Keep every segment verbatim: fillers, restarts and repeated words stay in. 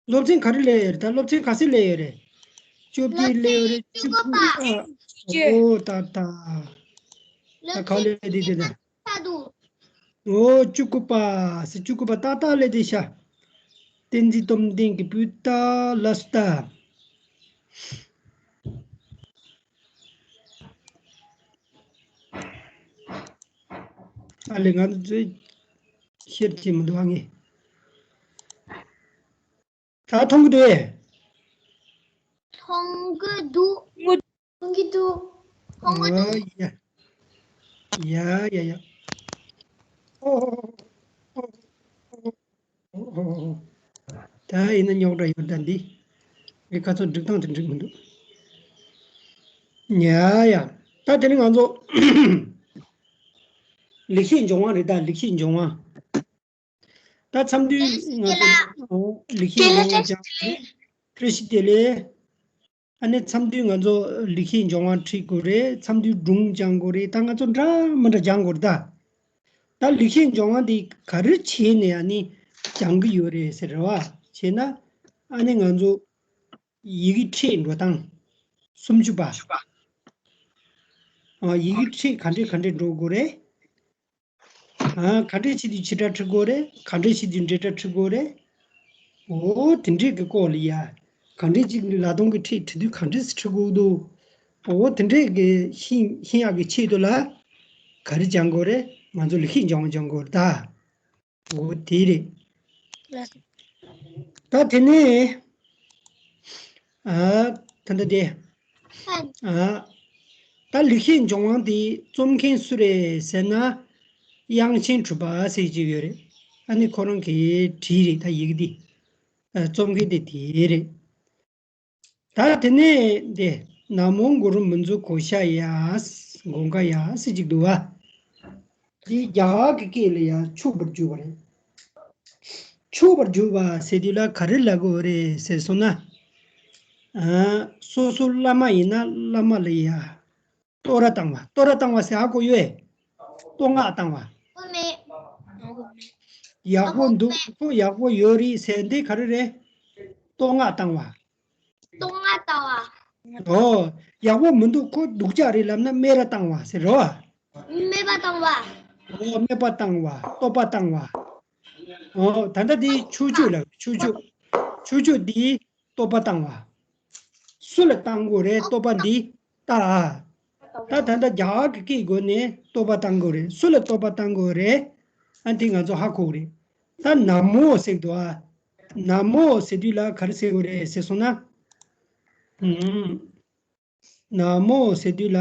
སློབ་ཚན་ག་རེ་སླེབས་ཡོད་རེད། ད་སློབ་ཚན་ག་ཚོད་སླེབས་ཡོད་རེད། བཅུ་བདུན་སླེབས་ཡོད་རེད། བཅུ་དགུ་པ། ཨོ་ད་ད། ད་ག་ལེ་དེ་དེ་ད། ཨོ་བཅུ་དགུ་པ། སི་བཅུ་དགུ་པ་ཏག་ཏག་ལེ་དེ་ཤ། བསྟན་འཛིན་སྟོབས་ལྡན་གྱི་སྤུས་དག་ལ་སྟ། ཨ་ལེ་ང་ཚོ་ཤེར་བྱེད་མི་འདུག་ཨ་ངས། ད་མཐོང་གི་འདུག་ཨེ། མཐོང་གི་འདུག་མཐོང་གི་འདུག་མཐོང་གི་འདུག་ཨ་ཡ། ཡ་ཡ་ཡ། ཨོ་ཨོ་ཨོ། ད་ཡིན་ན་རྙོག་དྲ་ཡོད་ད་འདི། ངའི་ཁ་ཚོན་སྒྲིག་སྟངས་དེ་འགྲིག་མི་འདུག་ཡ་ཡ། ད་དེ་ནི་ང་ཚོ་ལེགས་བཤད་ལྗོན་དབང་རེད། ད་ལེགས་བཤད་ལྗོན་དབང་། ད་མཚམས་སྡུད་ང་ཚོ་ལེགས་བཤད་ལྗོན་དབང་སྦྱངས་རེད། བཀྲ་ཤིས་བདེ་ལེགས། ཨ་ནི་མཚམས་སྡུད་ང་ཚོ་ལེགས་བཤད་ལྗོན་དབང་ཁྲིད་དགོས་རེད། མཚམས་སྡུད་སྒྲུང་སྦྱང་དགོས་རེད། ད་ང་ཚོ་འདྲ་མི་འདྲ་སྦྱང་དགོས་རེད་ད། ད་ལེགས་བཤད་ལྗོན་དབང་འདི་ག་རེ་བྱས་ནས་ཨ་ནི་སྦྱང་གི་ཡོད་རེད་ཟེར་རེད་བ། བྱས་ན་ཨ་ནི་ང་ཚོ་ཡི་གེ་ཁྲིད་འགྲོ་སྟངས་སུམ་ཅུ་པ། ཨ་ཡི་གེ་ཁྲིད་ག་འདྲས་ག་འདྲས་འགྲོ་དགོས་རེད། ཨ་ག་འདྲས་བྱེད་དུས་བྱེད་སྒྲ་ཁྲིད་དགོས་རེད། ག་འདྲས་བྱེད་དུས་འབྲེལ་སྒྲ་ཁྲིད་དགོས་རེད། འོ་དེ་འདྲས་ཀྱི་སྐོར་ལ་ཡ། ག་འདྲས་ཅིག་ལ་སྟོང་གི་ཁྲིད་ཁྲིད་དུས་ག་འདྲས་སུ་ཁྲིད་དགོས་འདུག་འོ་དེ་འདྲས་ཀྱི་ཤེས་ཤེས་ཡག་གི་ཆེད་དུ་ལ་ག་རེ་སྦྱང་དགོས་རེད། ང་ཚོ་ལེགས་བཤད་ལྗོན་དབང་སྦྱང་དགོས་རེད་ད། འོ་དེ་རེད། ད་དེ་ནས་ཨ་ད་ལྟ་དེ་ཨ་ད་ལེགས་བཤད་ལྗོན་དབང་དེ་རྩོམ་མཁན་སུ་རེད་ཟེར་ན། དབྱངས་ཅན་གྲུབ་པ་ཟེར་གྱི་ཡོད་རེད། ཨ་ནི་ཁོ་རང་གིས་བྲིས་རེད། ད་ཡི་གེ་འདི་ཨ་རྩོམ་མཁན་དེ་དེ་རེད། ད་དེ་ནས་དེ་ན་མོ་གུ་རུ་མི་འཛུགས་གོ་ཤ་ཡ། གོང་ཀ་ཡ་ཟེར་གྱི་འདུག་བ། དེ་རྒྱ་གར་གྱི་སྐད་ལ་ཡ་ཆུག་པར་བསྒྱུར་བ་རེད། ཆུག་པར་བསྒྱུར་བ་ཟེར་དུས་ལ་ག་རེ་ལབ་དགོས་རེད་ཟེར་སོང་ན། ཨ་སོ་སོ་བླ་མ་ཡིན་ན་བླ་མ་ལ་ཡ། བསྟོད་ར་བཏང་བ། བསྟོད་ར་བཏང་བ་ཟེར་ཧ་གོ་ཡོད་ཨེ། བསྟོད་བསྔགས་བཏང་བ། ཡག་པོ་འདུག་ཁོ་ཡག་པོ་ཡོད་རེད་ཟེར་འདི་ག་རེ་རེད། བསྟོད་བསྔགས་བཏང་བ། བསྟོད་བསྔགས་བཏང་བ། ཨོ། ཡག་པོ་མི་འདུག་ཁོ་སྡུག་ཅག་རེད་ལབ་ན་སྨད་ར་བཏང་བ་ཟེར་རོ། སྨད་པ་བཏང་བ། ཨོ་སྨད་པ་བཏང་བ། བསྟོད་པ་བཏང་བ། ཨོ་ད་ལྟ་འདི་ཆུ་ཆུ་ལ་ཆུ་ཆུ། ཆུ་ཆུ་འདི་བསྟོད་པ་བཏང་བ། སུ་ལ་བཏང་དགོས་རེད། བསྟོད་པ་འདི་ད་ཨ། ད་ད་ལྟ་རྒྱ་གར་གྱི་སྐད་སྒོ་ནས་བསྟོད་པ་བཏང་དགོས་རེད། སུ་ལ་བསྟོད་པ་བཏང་དགོས་རེད། ཨ་འདི་ང་ཚོ་ཧ་གོ་གི་རེད། ད་ན་མོ་ཟེར་འདུག་ཨ། ན་མོ་ཟེར་དུས་ལ་ག་རེ་ཟེར་དགོས་རེད་ཟེར་སོང་ན། ཨུམ། ན་མོ་ཟེར་དུས་ལ།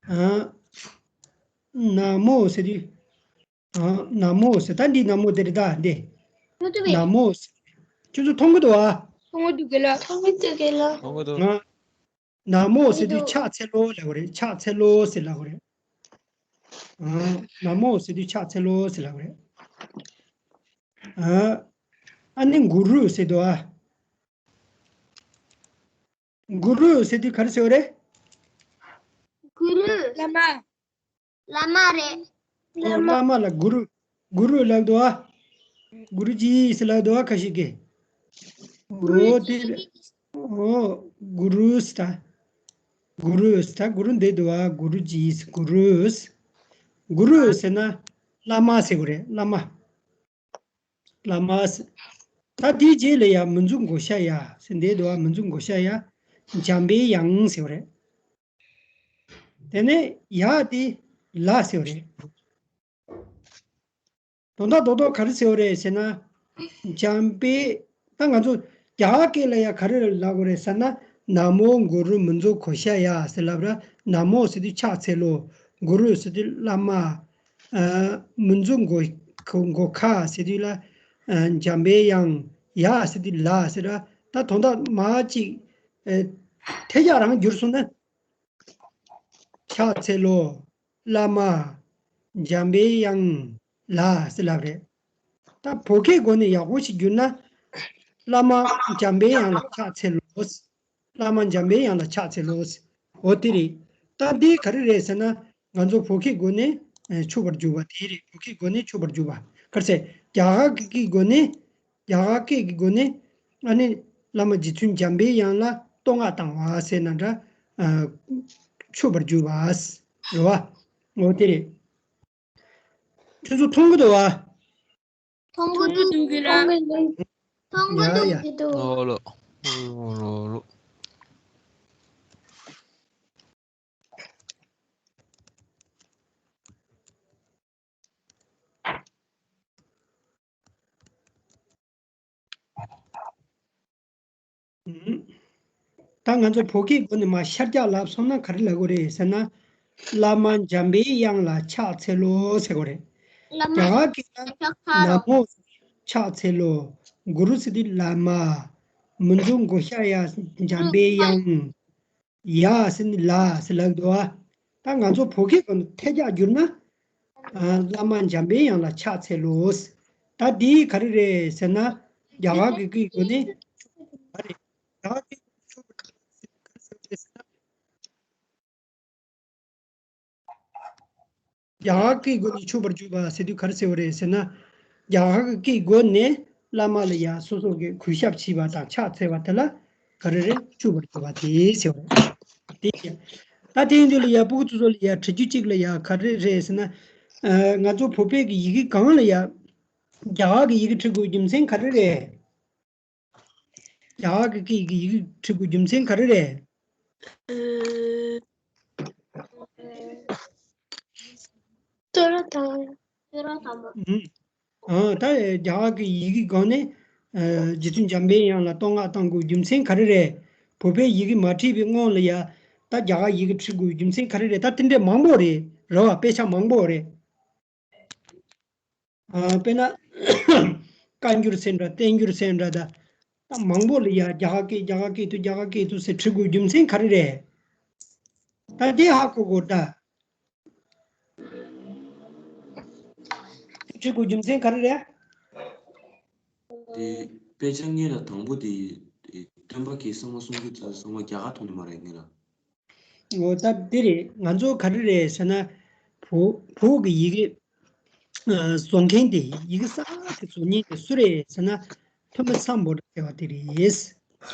ཨ། ན་མོ་ཟེར་དུས། ཨ། ན་མོ་ཟེར་ད་འདི་ན་མོ་དེ་རེད་ད་འདི། ན་མོ་ཟེར། ཁྱོད་ཚོ་མཐོང་གི་འདུག་ཨ། མཐོང་གི་འདུག་གི་ལ། མཐོང་གི་འདུག་གི་ལ། མཐོང་གི་འདུག་ཨ། ན་མོ་ཟེར་དུས་ཕྱག་འཚལ་ལོ་ལབ་དགོས་རེད། ཕྱག་འཚལ་ལོ་ཟེར་ལབ་དགོས་རེད། ཨ། ན་མོ་ཟེར་དུས་ཕྱག་འཚལ་ལོ་ཟེར་ལབ་དགོས་རེད། ཨ། ཨ་ནི་གུ་རུ་ཟེར་འདུག་ཨ། གུ་རུ་ཟེར་དུས་ག་རེ་ཟེར་བ་རེད། གུ་རུ། བླ་མ། བླ་མ་རེད། ཨོ་བླ་མ་ལ་གུ་རུ། གུ་རུ་ལབ་འདུག་ཨ། གུ་རུ་ཇི་ཟེར་ལབ་འདུག་ཨ་ཁ་ཤས་ཀྱིས། ཨོ་དེ། ཨོ་གུ་རུ་ཟེར་ད། གུ་རུ་ཟེར་ད་གུ་རུ་འདི་འདུག་ཨ། གུ་རུ་ཇི་ཟེར་གུ་རུ། གུ་རུ་ཟེར་ན་བླ་མ་ཟེར་དགོས་རེད། བླ་མ། བླ་མ་ཟེར། ད་དེའི་རྗེས་ལ་ཡ་མི་འཛུགས་མགོ་ཤ་ཡ་ཟེར་འདི་འདུག་ཨ། མི་འཛུགས་མགོ་ཤ་ཡ། འཇམ་པའི་དབྱངས་ཟེར་བ་རེད། དེ་ནས་ཡ་དེ་ལ་ཟེར་བ་རེད། དོན་དག་རྡོག་རྡོག་ག་རེ་ཟེར་བ་རེད་ཟེར་ན། འཇམ་པའི། ད་ང་ཚོ་རྒྱ་གར་སྐད་ལ་ཡ་ག་རེ་ལབ་དགོས་རེད་ཟེར་ན། ན་མོ་གུ་རུ་མི་འཛུགས་གོ་ཤ་ཡ་ཟེར་ལབ་ར། ན་མོ་ཟེར་དུས་ཕྱག་འཚལ་ལོ། གུ་རུ་ཟེར་དུས་བླ་མ། ཨ། མི་འཛུགས་མགོ་མགོ་ཁ་ཟེར་དུས་ལ། ཨ། འཇམ་པའི་དབྱངས་ཡ་ཟེར་དུས་ལ་ཟེར་ར། ད་དོན་དག་མ་གཅིག་ཨ། ཐལ་ཆ་རང་བསྒྱུར་སོང་ན། ཕྱག་འཚལ་ལོ། བླ་མ། འཇམ་པའི་དབྱངས་ལ་ཟེར་ལབ་རེད། ད་བོད་སྐད་སྒོ་ནས་ཡག་པོ་ཞིག་བསྒྱུར་ན། བླ་མ་འཇམ་པའི་དབྱངས་ལ་ཕྱག་འཚལ་ལོ། བླ་མ་འཇམ་པའི་དབྱངས་ལ་ཕྱག་འཚལ་ལོ། འོ་དེ་རེད། ད་འདི་ག་རེ་རེད་ཟེར་ན། ང་ཚོ་བོད་སྐད་སྒོ་ནས་ཆུག་པར་བསྒྱུར་བ་དེ་རེད། བོད་སྐད་སྒོ་ནས་ཆུག་པར་བསྒྱུར་བ། ག་རེ་ཟེར། རྒྱ་གར་གྱི་སྐད་སྒོ་ནས། རྒྱ་གར་སྐད་ཀྱི་སྒོ་ནས་ཨ་ནི་བླ་མ་རྗེ་བཙུན་འཇམ་པའི་དབྱངས་ལ་བསྟོད་བསྔགས་བཏང་བ་ཟེར་ན་འདྲ། ཨ། མཆོད་པར་གྱུར་པ། རེད་བ། འོ་དེ་རེད། ཁྱོད་ཚོ་མཐོང་གི་འདུག་བ། མཐོང་གི་འདུག་མཐོང་གི་འདུག་མཐོང་གི་འདུག་ཡ་ཡ། འདུག་ཨོ་ལོ། ཨོ་ལོ་ལོ། ད་ང་ཚོ་བོད་སྐད་སྒོ་ནས་མར་ཤར་རྒྱག་ལབ་སོང་ན་ག་རེ་ལབ་དགོས་རེད་ཟེར་ན། བླ་མ་འཇམ་པའི་དབྱངས་ལ་ཕྱག་འཚལ་ལོ་ཟེར་དགོས་རེད། བླ་མ་རྒྱ་གར་སྐད་ལ་ཕྱག་འཚལ་ལོ། ནམ་མོ་ཕྱག་འཚལ་ལོ། གུ་རུ་ཟེར་དུས་བླ་མ། མི་འཛུགས་མགོ་ཤ་ཡ་འཇམ་པའི་དབྱངས། ཡ་ཟེར་ནི་ལ་ཟེར་ལབ་འདུག་ཨ། ད་ང་ཚོ་བོད་སྐད་སྒང་ནས་ཐད་རྒྱག་བསྒྱུར་ན། ཨ། བླ་མ་འཇམ་པའི་དབྱངས་ལ་ཕྱག་འཚལ་ལོ། ད་འདི་ག་རེ་རེད་ཟེར་ན། རྒྱ་གར་གྱི་སྐད་སྒོ་ནས་ག་རེ། རྒྱ་གར་སྐད་སྒོ་ནས་ཕྱག་འཚལ་ལོ་ཟེར་ན། རྒྱ་གར་སྐད་སྒོ་ནས་མཆོད་པར་གྱུར་པ་ཟེར་དུས་ག་རེ་ཟེར་བ་རེད་ཟེར་ན། རྒྱ་གར་གྱི་སྐད་སྒོ་ནས་བླ་མ་ལ་ཡ་སོ་སོ་གི་གུས་ཞབས་བྱས་པ་དང་ཕྱག་འཚལ་བ་དེ་ལ་ག་རེ་རེད། མཆོད་པར་གྱུར་པ་དེ་ཟེར་བ་རེད། དེ་ཡིན། ད་དེ་ཡིན་དུས་ལ་ཡ་སྤུ་གུ་ཚོ་ཚོ་ལ་ཡ་དྲི་རྒྱུ་གཅིག་ལ་ཡ་ག་རེ་རེད་ཟེར་ན། ཨ། ང་ཚོ་བོད་པའི་གི་ཡི་གེ་སྒང་ལ་ཡ་རྒྱ་གར་གྱི་ཡི་གེ་བྲི་དགོས་རྒྱུ་མཚན་ག་རེ་རེད། རྒྱ་གར་གྱི་སྐད་ཀྱི་ཡི་གེ་བྲི་དགོས་རྒྱུ་མཚན་ག་རེ་རེད། ཨུམ། ཨ། ད་རྒྱ་གར་གྱི་ཡི་གེ་སྒང་ནས། ཨ། རྗེ་བཙུན་འཇམ་པའི་དབྱངས་ལ་བསྟོད་བསྔགས་བཏང་དགོས་རྒྱུ་མཚན་ག་རེ་རེད། བོད་པའི་ཡི་གེ་མ་བྲིས་པའི་སྔོན་ལ་ཡ། ད་རྒྱ་གར་ཡི་གེ་བྲི་དགོས་རྒྱུ་མཚན་ག་རེ་རེད། ད་དེ་འདྲས་མང་པོ་རེད། རེད་བ། དཔེ་ཆ་མང་པོ་རེད། ཨ། དཔེར་ན། བཀའ་འགྱུར་ཟེར་འདྲ། བསྟན་འགྱུར་ཟེར་འདྲ། ད་ད་མང་པོ་ལ་ཡ་རྒྱ་གར་སྐད། རྒྱ་གར་སྐད་དུ། རྒྱ་གར་སྐད་དུ་ཟེར་བྲི་དགོས་རྒྱུ་མཚན་ག་རེ་རེད། ད་དེ་ཧ་གོ་དགོས་ད། བྲི་དགོས་རྒྱུ་མཚན་ག་རེ་རེད། དེ་དཔེ་ཆ་སྔོན་ལ་དང་པོ་དེ། དེ་སྟོན་པ་གིས་གསང་བ་སྲུང་རྒྱུ་ཚ་གསང་བ་རྒྱ་གར་ཐོག་ནས་མ་རེད་ངེས་ལ། འོ་ད་འདི་རེད། ང་ཚོ་ག་རེ་རེད་ཟེར་ན། བོད་བོད་ཀྱི་ཡི་གེ། ཨ། བཟོ་མཁན་དེ། ཡི་གེ་གསར་པ་དེ་བཟོ་མཁན་དེ་སུ་རེད་ཟེར་ན། ཐོ་མ་སི་ཨམ་བྷོ་ཊ་ཟེར་བ་དེ་རེད།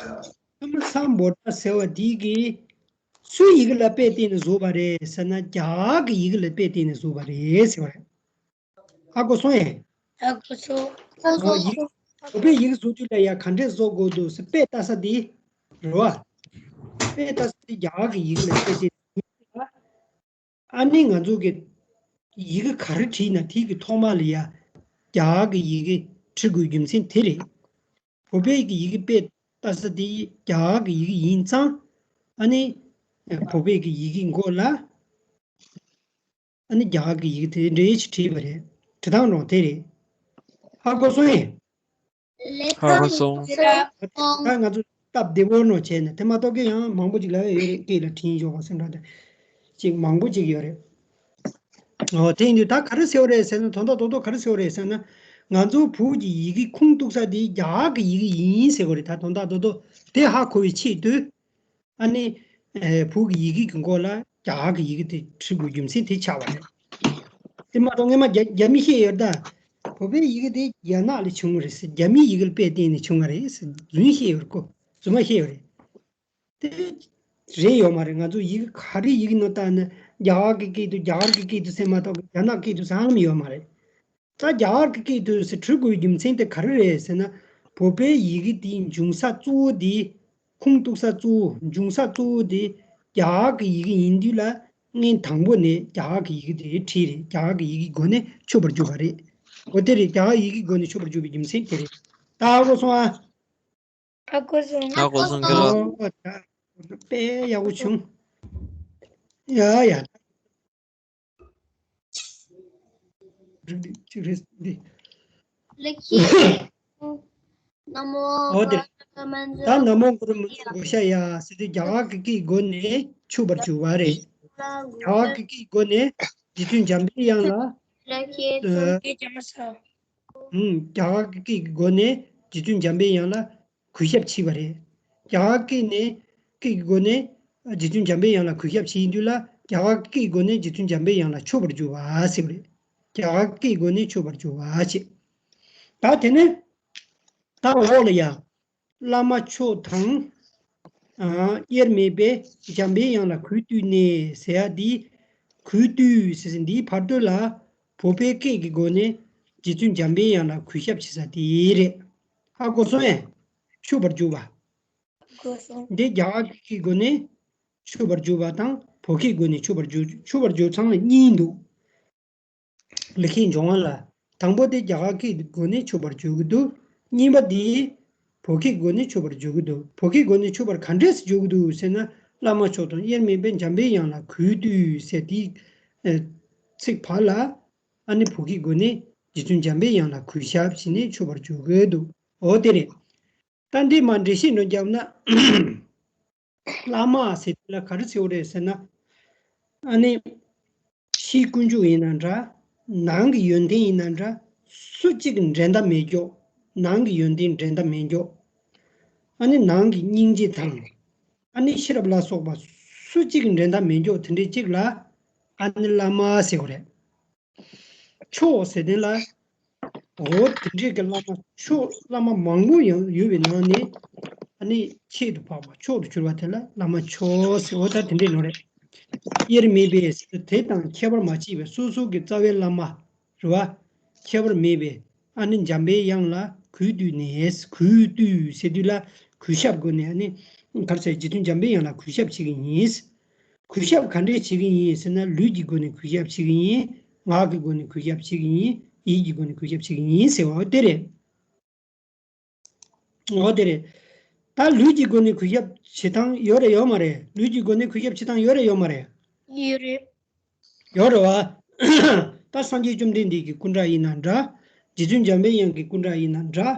ཐོ་མ་སི་ཨམ་བྷོ་ཊ་ཟེར་བ་དེ་གིས་སུའི་ཡི་གེ་ལ་དཔེ་བལྟས་ནས་བཟོས་པ་རེད་ཟེར་ན། རྒྱ་གར་གྱི་ཡི་གེ་ལ་དཔེ་བལྟས་ནས་བཟོས་པ་རེད་ཟེར་བ་རེད། ཧ་གོ་སོང་ངས། ཧ་གོ་སོང་། ཨོ། ཡིག་བོད་པའི་ཡིག་བཟོ་དུས་ལ་ཡ་ག་འདྲས་བཟོ་དགོས་འདུག་ཟེར། དཔེ་ལྟ་ས་དེ་རེད་བ། དཔེ་ལྟ་ས་དེ་རྒྱ་གར་གྱི་ཡིག་ལ་དཔེ་དེ། ཨ་ནི་ང་ཚོ་གི་ཡི་གེ་ག་རེ་བྲིས་ན་དེ་གི་ཐོག་མ་ལ་ཡ་རྒྱ་གར་གྱི་ཡི་གེ་བྲི་དགོས་རྒྱུ་མཚན་དེ་རེད། བོད་པའི་གི་ཡི་གེ་དཔེ་ལྟ་ས་དེ་རྒྱ་གར་གྱི་ཡི་གེ་ཡིན་ཙང་། ཨ་ནི་བོད་པའི་གི་ཡི་གེ་མགོ་ལ། ཨ་ནི་རྒྱ་གར་གྱི་ཡི་གེ་དེ་འདྲ་ཞིག་བྲིས་པ་རེད། བྲིས་སྟངས་རང་དེ་རེད། ཧ་གོ་སོང་ངས། ཧ་གོ་སོང་། ད་ང་ཚོ་སྟབས་བདེ་པོ་ནོ་བྱས་ནས། དེ་མ་གཏོགས་ཀྱི་ཡང་མང་པོ་ཅིག་ལབ་ཡ་ཡོད་རེད། སྐད་ལ་དྲིན་འཇོག་པ་ཟེར་འདྲ་དེ་ཅིག་མང་པོ་ཅིག་ཡོད་རེད། འོ། དེ་ཡིན་དུས་ད་ག་རེ་ཟེར་བ་རེད་ཟེར་ན། དོན་དག་རྡོག་རྡོག་ག་རེ་ཟེར་བ་རེད་ཟེར་ན། ང་ཚོ་བོད་ཀྱི་ཡི་གེ་ཁུངས་གཏུགས་ས་དེ་རྒྱ་གར་གྱི་ཡི་གེ་ཡིན་ཟེར་བ་རེད། ད་དོན་དག་རྡོག་རྡོག་དེ་ཧ་གོ་བའི་ཆེད་དུ། ཨ་ནི། ཨེ། བོད་ཀྱི་ཡི་གེ་གི་མགོ་ལ་རྒྱ་གར་གྱི་ཡི་གེ་དེ་བྲིས་དགོས་རྒྱུ་མཚན་དེ་ཆགས་པ་རེད། དེ་མ་གཏོགས་སྔོན་མ་རྒྱ་རྒྱ་མི་བཤད་ཡོད་ད། བོད་པའི་ཡི་གེ་དེ་རྒྱ་ནག་ལ་བྱུང་བ་རེད་ཟེར། རྒྱ་མིའི་ཡི་གེ་ལ་དཔེ་བལྟས་ནས་བྱུང་བ་རེད་ཟེར་རྫུན་བཤད་ཡོད་རེད་ཀོ། རྫུན་མ་བཤད་ཡོད་རེད། དེ་རེད་ཡོད་མ་རེད། ང་ཚོ་ཡི་གེ་ག་རེ་ཡི་གེ་ནོ་ལྟ་ན། རྒྱ་གར་གྱི་སྐད་དུ། རྒྱ་གར་གྱི་སྐད་དུ་ཟེར་མ་གཏོགས་རྒྱ་ནག་སྐད་དུ་ཟེར་ལམ་ཡོད་མ་རེད། ད་རྒྱ་གར་གྱི་སྐད་དུ་ཟེར་བྲི་དགོས་རྒྱུ་མཚན་དེ་ག་རེ་རེད་ཟེར་ན། བོད་པའི་ཡི་གེ་དེའི་འབྱུང་ས་གཙོ་བོ་དེ། ཁུངས་གཏུགས་ས་གཙོ་བོ། འབྱུང་ས་གཙོ་བོ་དེ་རྒྱ་གར་གྱི་ཡི་གེ་ཡིན་དུས་ལ། སྔོན་དང་པོ་ནས་རྒྱ་གར་གྱི་ཡི་གེ་དེ་བྲིས་རེད། རྒྱ་གར་གྱི་ཡི་གེའི་སྒོ་ནས་མཆོད་པར་གྱུར་པ་རེད། འོ་དེ་རེད། རྒྱ་གར་ཡི་གེའི་སྒོ་ནས་མཆོད་པར་གྱུར་པའི་རྒྱུ་མཚན་དེ་རེད། ད་ཧ་གོ་སོང་ཨ། ཧ་གོ་སོང་། ཧ་གོ་སོང་། ཨོ། ད་དཔེ་ཡག་པོ་བྱུང་། ཡ་ཡ། ཅིག་རེད་འདི། ལེགས་བཤད། ན་མོ། ཨོ་དེ། གུ་རུ་ད་ན་མོ་གུ་རུ་མུ་ཛུ་གྷོ་ཥ་ཡ་ཟེར་དུས་རྒྱ་གར་གྱི་སྐད་སྒོ་ནས་མཆོད་པར་གྱུར་པ་རེད། རྒྱ་གར་གྱི་སྐད་སྒོ་ནས་རྗེ་བཙུན་འཇམ་པའི་དབྱངས་ལ། ལེགས་བཤད། ཨ། ཨུམ། རྒྱ་གར་གྱི་སྐད་ཀྱི་སྒོ་ནས་རྗེ་བཙུན་འཇམ་པའི་དབྱངས་ལ་གུས་ཞབས་བྱས་པ་རེད། རྒྱ་གར་སྐད་ནས། སྐད་ཀྱི་སྒོ་ནས་རྗེ་བཙུན་འཇམ་པའི་དབྱངས་ལ་གུས་ཞབས་བྱེད་ཡིན་དུས་ལ། རྒྱ་གར་སྐད་ཀྱི་སྒོ་ནས་རྗེ་བཙུན་འཇམ་པའི་དབྱངས་ལ་མཆོད་པར་གྱུར་པ་ཟེར་བ་རེད། རྒྱ་གར་སྐད་ཀྱི་སྒོ་ནས་མཆོད་པར་གྱུར་པ་བྱས། ད་དེ་ནས། ད་འོག་ལ་ཡ། བླ་མ་མཆོག་དང་། ཨ། དབྱེར་མེད་པས་འཇམ་པའི་དབྱངས་ལ་གུས་བཏུད་ནས་ཟེར་ཡ་འདི། གུས་བཏུད་ཟེར་ཟིན་འདིའི་བར་དོ་ལ། བོད་པའི་སྐད་ཀྱི་སྒོ་ནས་རྗེ་བཙུན་འཇམ་པའི་དབྱངས་ལ་གུས་ཞབས་བྱེད་ས་དེ་རེད། ཧ་གོ་སོང་ངས། མཆོད་པར་བརྗོད་པ། གོ་སོང་། འདི་རྒྱ་གར་སྐད་ཀྱི་སྒོ་ནས་མཆོད་པར་བརྗོད་པ་དང་བོད་སྐད་སྒོ་ནས་མཆོད་པར་བརྗོད། མཆོད་པར་བརྗོད་ཚང་ལ་གཉིས་འདུག་ལེགས་བཤད་ལྗོན་དབང་ལ། དང་པོ་དེ་རྒྱ་གར་སྐད་སྒོ་ནས་མཆོད་པར་བརྗོད་ཀྱི་འདུག་གཉིས་པ་དེ་བོད་སྐད་སྒོ་ནས་མཆོད་པར་བརྗོད་ཀྱི་འདུག་བོད་སྐད་སྒོ་ནས་མཆོད་པར་ག་འདྲས་སེ་བརྗོད་ཀྱི་འདུག་ཟེར་ན། བླ་མ་མཆོག་དང་དབྱེར་མེད་པའི་འཇམ་པའི་དབྱངས་ལ་གུས་བཏུད་ཟེར་དེའི་ཚིག་བར་ལ། ཨ་ནི་བོད་སྐད་སྒོ་ནས་རྗེ་བཙུན་འཇམ་པའི་དབྱངས་ལ་གུས་ཞབས་བྱས་ནས་མཆོད་པར་བརྗོད་ཀྱི་འདུག་འོ་དེ་རེད། ད་འདི་མ་འགྲེལ་བཤད་འགྲོ་རྒྱབ་ན། བླ་མ་ཟེར་དུས་ལ་ག་རེ་ཟེར་བ་རེད་ཟེར་ན། ཨ་ནི། ཕྱིའི་ཀུན་འབྱུང་ཡིན་ན་འདྲ། ནང་གི་ཡོན་ཏན་ཡིན་ན་འདྲ། སུ་གཅིག་འགྲན་ཟླ་མེད་མགྱོགས། ནང་གི་ཡོན་ཏན་འགྲན་ཟླ་མེད་མགྱོགས། ཨ་ནི་ནང་གི་སྙིང་རྗེ་དང་། ཨ་ནི་ཤེས་རབ་ལ་སོགས་པ་སུ་གཅིག་འགྲན་ཟླ་མེད་མགྱོགས་དེ་འདྲའི་གཅིག་ལ། ཨ་ནི་བླ་མ་ཟེར་བ་རེད། མཆོག་ཟེར་དོན་ལ། འོ་དེ་འདྲའི་གི་བླ་མ་མཆོག་བླ་མ་མང་པོ་ཡང་ཡོད་པའི་ནང་ནས། ཨ་ནི་ཁྱད་དུ་འཕགས་པ་མཆོག་ཏུ་གྱུར་པ་དེ་ལ་བླ་མ་མཆོག་ཟེར། འོ་ད་དེ་འདྲའི་ནོ་རེད། དབྱེར་མེད་པའི་དེ་དང་ཁྱད་པར་མ་མཆིས་པའི་སོ་སོ་གི་རྩ་བའི་བླ་མ། རེད་བ། ཁྱད་པར་མེད་པའི་ཨ་ནི་འཇམ་པའི་དབྱངས་ལ་གུས་བཏུད་ནས། གུས་བཏུད་ཟེར་དུས་ལ་གུས་ཞབས་དགོས་ནས། ཨ་ནི་ག་རེ་ཟེར། རྗེ་བཙུན་འཇམ་པའི་དབྱངས་ལ་གུས་ཞབས་བྱེད་ཀྱི་ཡིན། གུས་ཞབས་ག་འདྲས་བྱེད་ཀྱི་ཡིན་ཟེར་ན། ལུས་ཀྱི་སྒོ་ནས་གུས་ཞབས་བྱེད་ཀྱི་ཡིན། ངག་གི་སྒོ་ནས་གུས་ཞབས་བྱེད་ཀྱི་ཡིན། ཡིད་ཀྱི་སྒོ་ནས་གུས་ཞབས་བྱེད་ཀྱི་ཡིན་ཟེར་བ་འོ་དེ་རེད། འོ་དེ་རེད། ད་ལུས་ཀྱི་སྒོ་ནས་གུས་ཞབས་བྱེད་སྟངས་ཡོད་རེད་ཡོད་མ་རེད། ལུས་ཀྱི་སྒོ་ནས་གུས་ཞབས་བྱེད་སྟངས་ཡོད་རེད་ཡོད་མ་རེད། ཡོད་རེད། ཡོད་རེད་བ། ད་སངས་རྒྱས་བཅོམ་ལྡན་འདས་ཀྱི་སྐུ་འདྲ་ཡིན་ན་འདྲ། རྗེ་བཙུན་འཇམ་པའི་དབྱངས་ཀྱི་སྐུ་འདྲ་ཡིན་ན་འདྲ།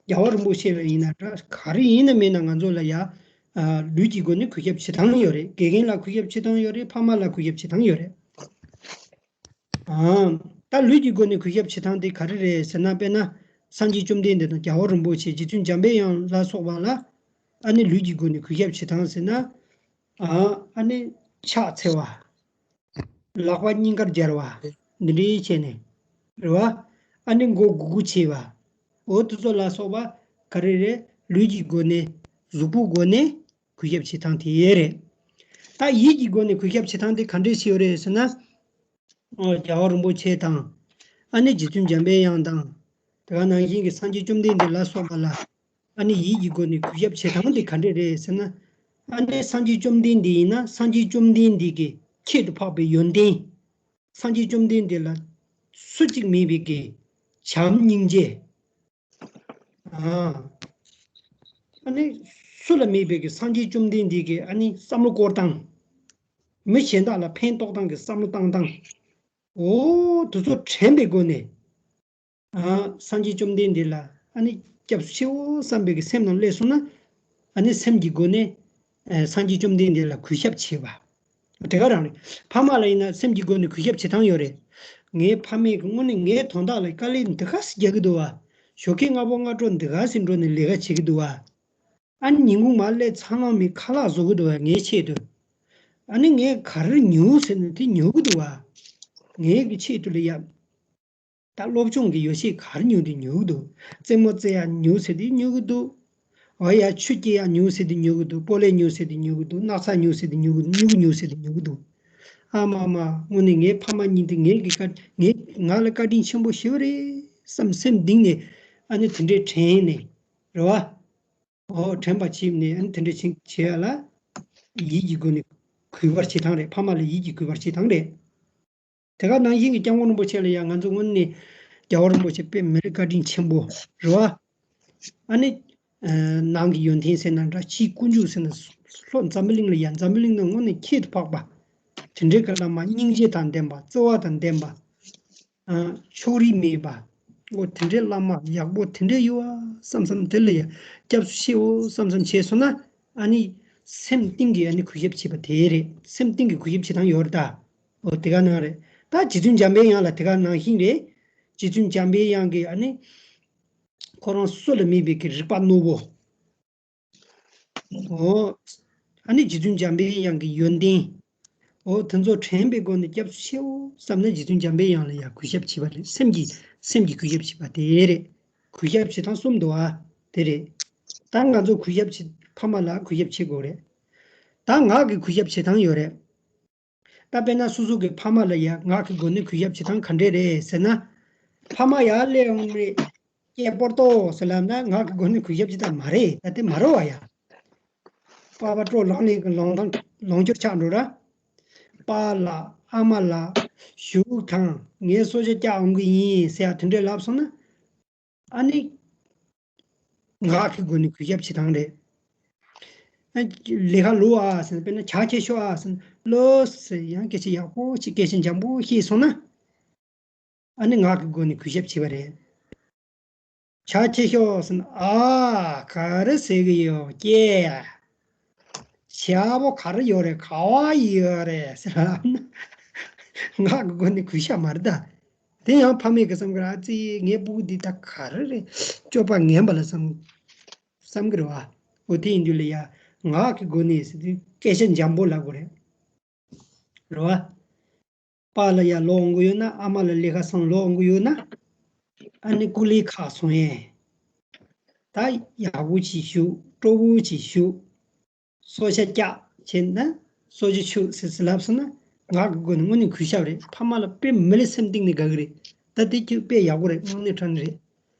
རྒྱལ་བ་རིན་པོ་ཆེ་ལ་ཡིན་ན་འདྲ། ག་རེ་ཡིན་ན་མིན་ན་ང་ཚོ་ལ་ཡ། ཨ། ལུས་ཀྱི་སྒོ་ནས་གུས་ཞབས་བྱེད་སྟངས་ཡོད་རེད། དགེ་རྒན་ལ་གུས་ཞབས་བྱེད་སྟངས་ཡོད་རེད། ཕ་མ་ལ་གུས་ཞབས་བྱེད་སྟངས་ཡོད་རེད། ཨ། ད་ལུས་ཀྱི་སྒོ་ནས་གུས་ཞབས་བྱེད་སྟངས་དེ་ག་རེ་རེད་ཟེར་ན། དཔེར་ན་སངས་རྒྱས་བཅོམ་ལྡན་འདས་དང་རྒྱལ་བ་རིན་པོ་ཆེ། རྗེ་བཙུན་འཇམ་པའི་དབྱངས་ལ་སོགས་པ་ལ། ཨ་ནི་ལུས་ཀྱི་སྒོ་ནས་གུས་ཞབས་བྱེད་སྟངས་ཟེར་ན། ཨ། ཨ་ནི་ཕྱག་འཚལ་བ། ལག་པ་སྙིང་གར་སྦྱར་བ། འདི་འདྲའི་བྱས་ནས། རེད་བ། ཨ་ནི་མགོ་སྒུར་སྒུར་བྱས་པ། འོ་དེ་ཚོ་ལ་སོགས་པ་ག་རེ་རེད། ལུས་ཀྱི་སྒོ་ནས། གཟུགས་པོའི་སྒོ་ནས་གུས་ཞབས་བྱེད་སྟངས་དེ་རེད། ད་ཡིད་ཀྱི་སྒོ་ནས་གུས་ཞབས་བྱེད་སྟངས་དེ་ག་འདྲས་ཞིག་ཡོད་རེད་ཟེར་ན། ཨོ། རྒྱལ་བ་རིན་པོ་ཆེ་དང་། ཨ་ནི་རྗེ་བཙུན་འཇམ་པའི་དབྱངས་དང་། དེ་ག་ནང་བཞིན་གྱི་སངས་རྒྱས་བཅོམ་ལྡན་འདས་ལ་སོགས་པ་ལ། ཨ་ནི་ཡིད་ཀྱི་སྒོ་ནས་གུས་ཞབས་བྱེད་སྟངས་དེ་ག་འདྲས་རེད་ཟེར་ན། ཨ་ནི་སངས་རྒྱས་བཅོམ་ལྡན་འདས་ཡིན་ན་སངས་རྒྱས་བཅོམ་ལྡན་འདས་ཀྱི་ཁྱད་དུ་འཕགས་པའི་ཡོན་ཏན། སངས་རྒྱས་བཅོམ་ལྡན་འདས་ལ་སུ་གཅིག་མེད་པའི་གི་བྱམས་སྙིང་རྗེ། ཨ། ཨ་ནི་སུ་ལ་མེད་པའི་གི་སངས་རྒྱས་བཅོམ་ལྡན་འདས་ཀྱི་ཨ་ནི་བསམ་བློ་བསྐོར་སྟངས། མི་གཞན་དག་ལ་ཕན་ཐོགས་སྟངས་ཀྱི་བསམ་བློ་བཏང་སྟངས། འོ་དེ་ཚོ་དྲན་པའི་སྒོ་ནས། ཨ། སངས་རྒྱས་བཅོམ་ལྡན་འདས་ལ་ཨ་ནི་སྐྱབས་སུ་མཆིའོ་བསམ་པའི་གི་སེམས་ནང་སླེབས་སོང་ན། ཨ་ནི་སེམས་ཀྱི་སྒོ་ནས། ཨ། སངས་རྒྱས་བཅོམ་ལྡན་འདས་ལ་གུས་ཞབས་བྱེད་པ། དེ་ག་རང་རེད། ཕ་མ་ལ་ཡིན་ན་སེམས་ཀྱི་སྒོ་ནས་གུས་ཞབས་བྱེད་སྟངས་ཡོད་རེད། ངའི་ཕ་མས་ཀྱི་དངོས་གནས་ངའི་དོན་དག་ལ་དཀའ་ལས་འདི་ག་སེ་རྒྱག་གི་འདུག་བ། ཞོགས་ཀས་སྔ་པོ་སྔ་དྲོ་འདི་ག་སེ་འགྲོ་ནས་ལས་ཀ་བྱེད་ཀྱི་འདུག་བ། ཨ་ནི་ཉིན་གུང་མ་སླེབས་ཚང་མ་མི་ཁ་ལག་བཟོ་གི་འདུག་བ་ངའི་ཆེད་དུ། ཨ་ནི་ངས་ག་རེ་ཉོ་ཟེར་ན་དེ་ཉོ་གི་འདུག་བ། ངའི་གི་ཆེད་དུ་ལ་ཡ། ད་སློབ་སྦྱོང་གི་ཡོ་བྱད་ག་རེ་ཉོ་དེ་ཉོ་གི་འདུག་རྩེད་མོ་རྩེ་ཡ་ཉོ་ཟེར་དེ་ཉོ་གི་འདུག་འོ་ཡ། ཆུ་སྐྱེལ་ཡ་ཉོ་ཟེར་དེ་ཉོ་གི་འདུག་སྤོ་ལོ་ཉོ་ཟེར་དེ་ཉོ་གི་འདུག་སྣག་ཚ་ཉོ་ཟེར་དེ་ཉོ་གི་འདུག་སྨྱུ་གུ་ཉོ་ཟེར་དེ་ཉོ་གི་འདུག་ཨ་མ་མ། དངོས་གནས་ངའི་ཕ་མ་གཉིས་དེ་ངའི་གི་བཀའ། ངའི་ང་ལ་བཀའ་དྲིན་ཆེན་པོ་ཞེ་པོ་རེད་བསམ་སེམས་གཏིང་ནས། ཨ་ནི་དེ་འདྲའི་དྲན་ནས། རེད་བ། འོ། དྲན་པ་བྱས་ནས། ཨ་ནི་དེ་འདྲའི་བྱེད་བྱེད་ཡ་ལ་ཡིད་ཀྱི་སྒོ་ནས་གུས་པར་བྱེད་སྟངས་རེད། ཕ་མ་ལ་ཡིད་ཀྱིས་གུས་པར་བྱེད་སྟངས་རེད། དེ་ག་ནང་བཞིན་གྱི་སྐྱབས་མགོན་རིན་པོ་ཆེ་ལ་ཡང་ང་ཚོ་དངོས་གནས་རྒྱལ་བ་རིན་པོ་ཆེ་དཔེ་མི་ལ་བཀའ་དྲིན་ཆེན་པོ་རེད་བ། ཨ་ནི། ཨ། ནང་གི་ཡོན་ཏན་ཟེར་ན་འདྲ། ཕྱིའི་ཀུན་འབྱུང་ཟེར་ན། ལྷོ་འཛམ་བུ་གླིང་ལ་ཡ། འཛམ་བུ་གླིང་ནང་དངོས་གནས་ཁྱད་དུ་འཕགས་པ། དེ་འདྲའི་གི་བླ་མ་སྙིང་རྗེ་དང་ལྡན་པ། བརྩེ་བ་དང་ལྡན་པ། ཨ། ཕྱོགས་རིས་མེད་པ། འོ་དེ་འདྲའི་བླ་མ་ཡག་པོ་དེ་འདྲ་ཡོད་ཨ་བསམ་བསམ། དེ་ལ་ཡ་སྐྱབས་སུ་མཆིའོ་བསམ་བསམ་བྱས་སོང་ན། ཨ་ནི་སེམས་གཏིང་གི་ཨ་ནི་གུས་ཞབས་བྱེད་པ་དེ་རེད། སེམས་གཏིང་གི་གུས་ཞབས་བྱེད་སྟངས་ཡོད་རེད་ད། འོ་དེ་ག་ནང་རེད། ད་རྗེ་བཙུན་འཇམ་པའི་དབྱངས་ལ་དེ་ག་ནང་བཞིན་རེད། རྗེ་བཙུན་འཇམ་པའི་དབྱངས་ཀྱི་ཨ་ནི་ཁོ་རང་སུ་ལ་མེད་པའི་གི་རིག་པ་རྣོ་པོ། འོ། ཨ་ནི་རྗེ་བཙུན་འཇམ་པའི་དབྱངས་ཀྱི་ཡོན་ཏན། འོ་དེ་ཚོ་དྲན་པའི་སྒོ་ནས་སྐྱབས་སུ་མཆིའོ་བསམ་ན་རྗེ་བཙུན་འཇམ་པའི་དབྱངས་ལ་ཡང་གུས་ཞབས་བྱེད་པ་རེད། སེམས་ཀྱིས་སེམས་ཀྱིས་གུས་ཞབས་བྱེད་པ་དེ་རེད། གུས་ཞབས་བྱེད་སྟངས་གསུམ་འདུག་ཨ། དེ་རེད། ད་ང་ཚོ་གུས་ཞབས་བྱེད། ཕ་མ་ལ་གུས་ཞབས་བྱེད་དགོས་རེད། ད་ངག་གི་གུས་ཞབས་བྱེད་སྟངས་ཡོད་རེད། ད་དཔེར་ན་སོ་སོ་གི་ཕ་མ་ལ་ཡ་ངག་གི་སྒོ་ནས་གུས་ཞབས་བྱེད་སྟངས་ག་འདྲས་རེད་ཟེར་ན། ཕ་མ་ཡར་སླེབས་ཡོང་རེད། སྐད་པོ་ཏོ་ཟེར་ལབ་ན་ངག་གི་སྒོ་ནས་གུས་ཞབས་བྱེད་སྟངས་མ་རེད། ད་དེ་མ་རེད་བ་ཡ། པ་ཕ་སྤྲོ་ལངས་ནས་ལོང་ཐང་ལོང་སྐྱོར་ཆགས་འགྲོ་ར། པཱ་ལགས་ཨ་མ་ལགས་བཞུགས་དང་ངས་གསོལ་ཇ་བཀྱག་འོང་གི་ཡིན་ཟེར་ཡ་དེ་འདྲས་ལབ་སོང་ན། ཨ་ནི། ངག་གི་སྒོ་ནས་གུས་ཞབས་བྱེད་སྟངས་རེད། ཨ། ལས་ཀ་ལོ་ཨ་ཟེར་ན། དཔེར་ན་བྱ་ཁྱེར་ཤོག་ཨ་ཟེར་ན། ལོས་ཟེར་ཡང་སྐད་ཆ་ཡག་པོ་ཅིག་སྐད་ཆ་འཇམ་པོ་བཤད་སོང་ན། ཨ་ནི་ངག་གི་སྒོ་ནས་གུས་ཞབས་བྱས་པ་རེད། བྱ་ཁྱེར་ཤོག་ཟེར་ན། ཨ། ག་རེ་ཟེར་གི་ཡོད་ཀྱེ། བྱ་བོ་ག་རེ་ཡོད་རེད། ག་བ་ཡོད་རེད་ཟེར་ལབ་ན། ངག་གི་སྒོ་ནས་གུས་ཞབས་མ་རེད་ད། དེ་ཡང་ཕ་མས་གི་བསམ་གི་རེད། ཨ་ཙི། ངའི་སྤུ་གུ་འདི་ད་ག་རེ་རེད། སྤྱོད་པ་ངན་པ་ལ་བསམ་བསམ་གི་རེད་བ། འོ་དེ་ཡིན་དུས་ལ་ཡ་ངག་གི་སྒོ་ནས་ཟེར་དུས་སྐད་ཆ་འཇམ་པོ་ལབ་དགོས་རེད། རེད་བ། པཱ་ལགས་ཡར་ལོག་འོང་གི་ཡོད་ན། ཨ་མ་ལགས་ལས་ཀ་སང་ལོག་འོང་གི་ཡོད་ན། ཨ་ནི་སྐུ་ལས་ཁག་སོང་ཡས། ད་ཡག་པོ་ཅིག་བཞུགས། སྤྲོ་པོ་ཅིག་བཞུགས། གསོལ་ཇ་བཀྱག་བྱས་ན། གསོལ་ཇ་མཆོད་ཟེར་ཟེར་ལབ་སོང་ན། ངག་གི་སྒོ་ནས་དངོས་གནས་གུས་ཞབས་རེད། ཕ་མ་ལ་དཔེ་མི་ལས་སེམས་གཏིང་ནས་དགའ་གི་རེད། ད་དེ་ཁྱོད་དཔེ་ཡག་པོ་རེད། དངོས་གནས་དྲང་གནས་རེད།